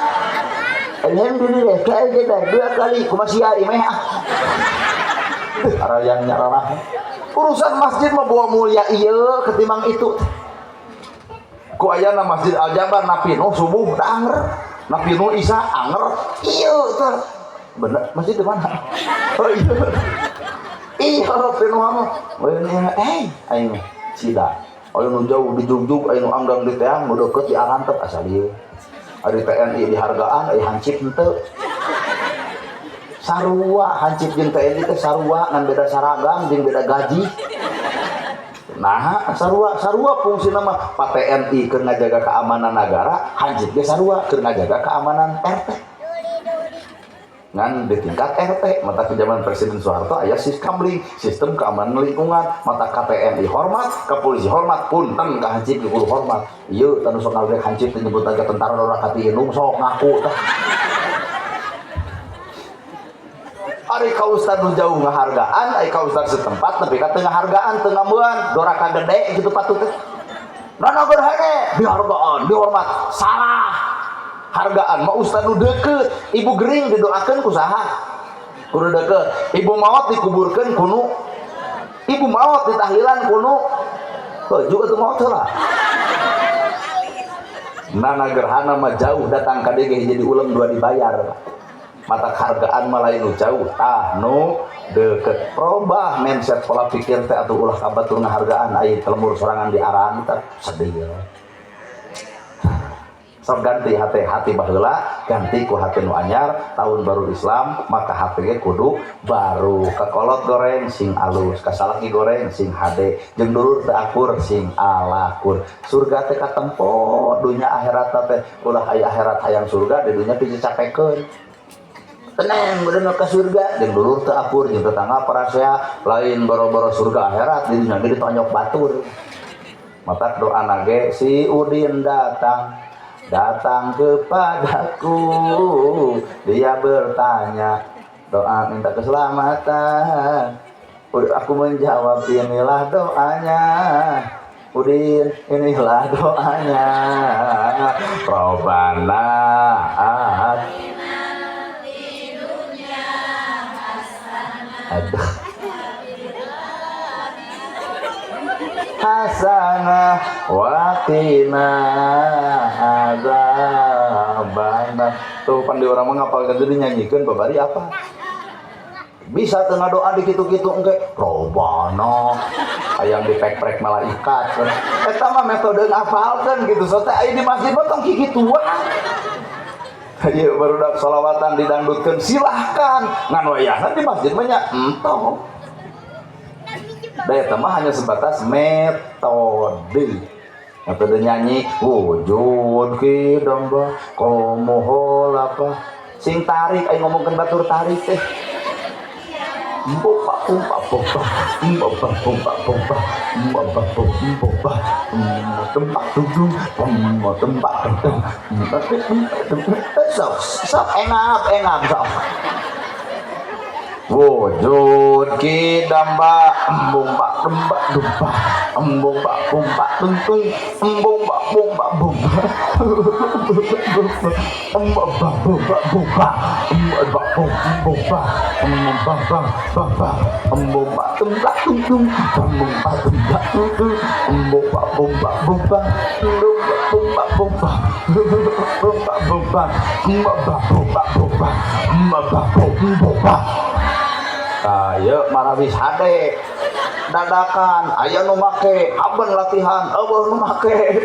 Alhamdulillah ke Al Jabar 2 kali kumaha sia imeh ah. Arayang nyararah. Urusan masjid mah bawa mulia ieu ketimbang itu. Ku ayana masjid Al Jabar napi nu subuh da anger, napi nu isya anger. Ieu teh. Bener masjid di mana? Oh iya. Iya, pinuh mah. Aing cida. Ayo nu jauh dijugjug, ayo nu anggang di teang, nu deukeut di arantep asal ieu. Ari TNI dihargaan, aya hancip henteu. Sarua hancip jeung TNI teh sarua ngan beda saragam jeung beda gaji. Nah, sarua sarua fungsina mah Pak TNI keur ngajaga keamanan negara, hancip ge sarua keur ngajaga keamanan RT. Ngan di tingkat RT, mata ke zaman Presiden Soeharto aya siskamling, sistem keamanan lingkungan, mata KTNI hormat, ke polisi hormat, punten ka hancip ge kudu hormat. Ieu tanu sok ngalek hancip teh nyebut aja tentara ora kati indung sok ngaku tah. Ari ka ustad nu jauh ngahargaan, ari ka ustad setempat nepi ka teu ngahargaan, teu ngambean, doraka gede gitu patut teh. Nana gerhane dihargaan, dihormat, salah. Hargaan mah ustad nu deukeut, ibu gering didoakeun ku saha? Kudu deukeut. Ibu maot dikuburkeun kunu. Ibu maot ditahlilan kunu. Heuh juga teu maot heula. Nana gerhana mah jauh datang ka dieu ge jadi ulem dua dibayar. Mata hargaan mah lain nu jauh tah nu deukeut. Robah mindset pola pikir teh atuh ulah ka batur ngahargaan aya lemur sorangan di arantep sedih. Sok ganti hati-hati baheula, ganti ku hati nu anyar, tahun baru Islam, maka hati ge kudu baru. Kakolot goreng sing alus, kasalaki goreng sing hade, jeung dulur teu akur sing alakur. Surga teh katempo, dunya akhirat teh ulah aya akhirat hayang surga, di dunya dicapekeun. Tenang, udah ke surga, jeung dulur teu akur, jeung tetangga parasea, lain boro-boro surga akhirat, di dunya ge ditonyok batur. Matak doa nage si Udin datang, datang kepadaku, dia bertanya, doa minta keselamatan. Aku menjawab, inilah doanya. Udin, inilah doanya. Robbana aduh. Hasanah wa qina adzabannar. Tuh pan di urang mah ngapalkeun teh dinyanyikeun babari apa? Bisa teu ngadoa di kitu-kitu engke robana hayang dipek-prek malaikat. Eta mah metode ngapalkeun gitu. So teh aya di masjid mah tong kikituan. Ieu barudak solawatan didangdutkeun silahkan. Ngan wayahna di masjid mah nya entong. Da eta mah hanya sebatas metode. Metode nyanyi wujud ki domba komohol apa sing tarik aing ngomongkeun batur tarik teh. Mbok pumpa pompa mbok pompa pompa mbok pompa tempat tung tempat tung sok sok engap engap sok wujud ki damba embung bak dembak dumpa embung bak bumpa tuntung embung bak bumpa bumpa embung bak bumpa bumpa embung bak bumpa embung bak bumpa embung bak tempat tuntung embung bak tempat tuntung embung bak bumpa bumpa embung bak bumpa bumpa bumpa bumpa embung bak bumpa bumpa embung bak bumpa. Ayo marawis hade dadakan aya nu make haben latihan eueuh nu make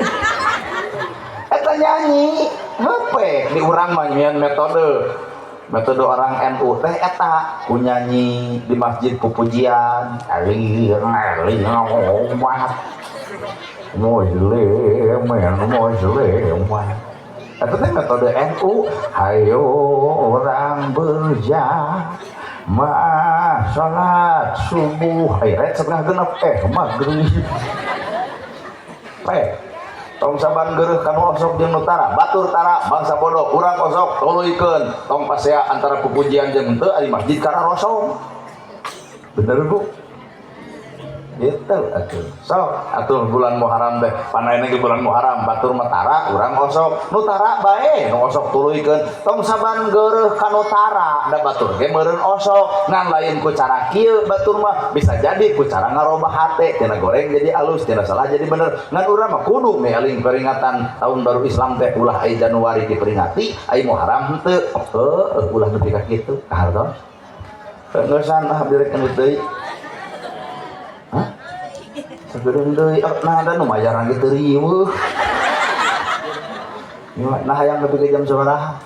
eta nyanyi heupe di urang mah nyieun metode metode orang NU teh eta ku nyanyi di masjid pupujian alir alir umat muslimin muslimat eta teh metode NU hayo orang berjamaah salat subuh ret setengah genep maghrib tong saban geureuh kanu osok jeung nu tara batur tara bangsa bodoh urang osok tuluikeun tong pasea antara pupujian jeung henteu ari masjid kararosong bener Bu gitu atuh sok atuh bulan Muharram teh panaena ge bulan Muharram batur mah tara urang osok nu tara bae nu osok tuluykeun tong saban geureuh ka nu tara da batur ge meureun osok ngan lain ku cara kieu batur mah bisa jadi ku cara ngarobah hate tina goreng jadi alus tina salah jadi bener ngan urang mah kudu meeling peringatan tahun baru Islam teh ulah ai Januari diperingati ai Muharram henteu heuh ulah nepi ka kitu kahartos geussan ah direk deui. Hah? Sagedeung deui, nah da nu mayaran ge teu riweuh. Nah hayang nepi ka jam sabaraha?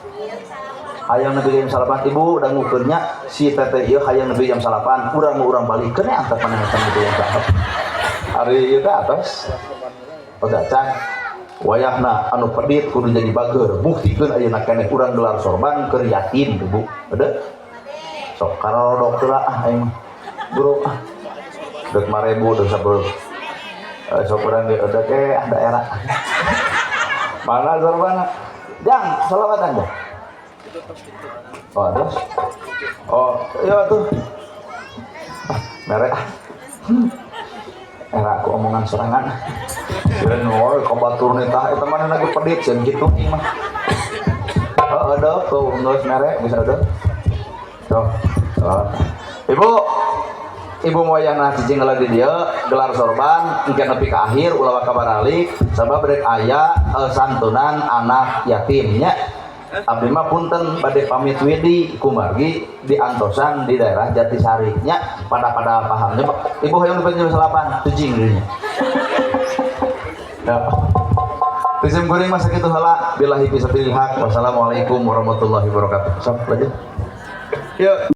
Hayang nepi ka jam 9 ibu dangukeun nya si teteh ieu hayang nepi jam 9 urang mah urang balikeun nya antep maneh nepi jam 9. Ari ieu teh atos. Oh dacan. Wayahna anu pedit kudu jadi bager, buktikeun ayeuna keneh urang gelar sorban keur yatim Bu. Heueuh? Sok karorodok heula ah aing mah. Bro ah. Dek 5.000 dek 10. Sok urang ge udah ke daerah. Mana sorbana? Jang, selawatan dah. Oh, terus? Oh, iya tuh. Ah, merek ah. Era aku omongan serangan. Sieun woy ka batur nitah eta mah lagi pedit sieun kitu ieu mah. Heeh, deuh tuh geus merek bisa deuh. Tuh, selawat. Ibu, ibu moyang cicing heula di dieu gelar sorban engke nepi ka akhir ulah kabaralik sabab rek aya santunan anak yatimnya. Abdi mah punten bade pamit widi kumargi diantosan di daerah Jatisari nya pada pahamnya ibu hayang nepi jam 8 cicing dirinya. Ya. Tisim kuring masa kitu heula billahi fi sabilil haq. Wassalamualaikum warahmatullahi wabarakatuh. Sok lanjut. Yuk.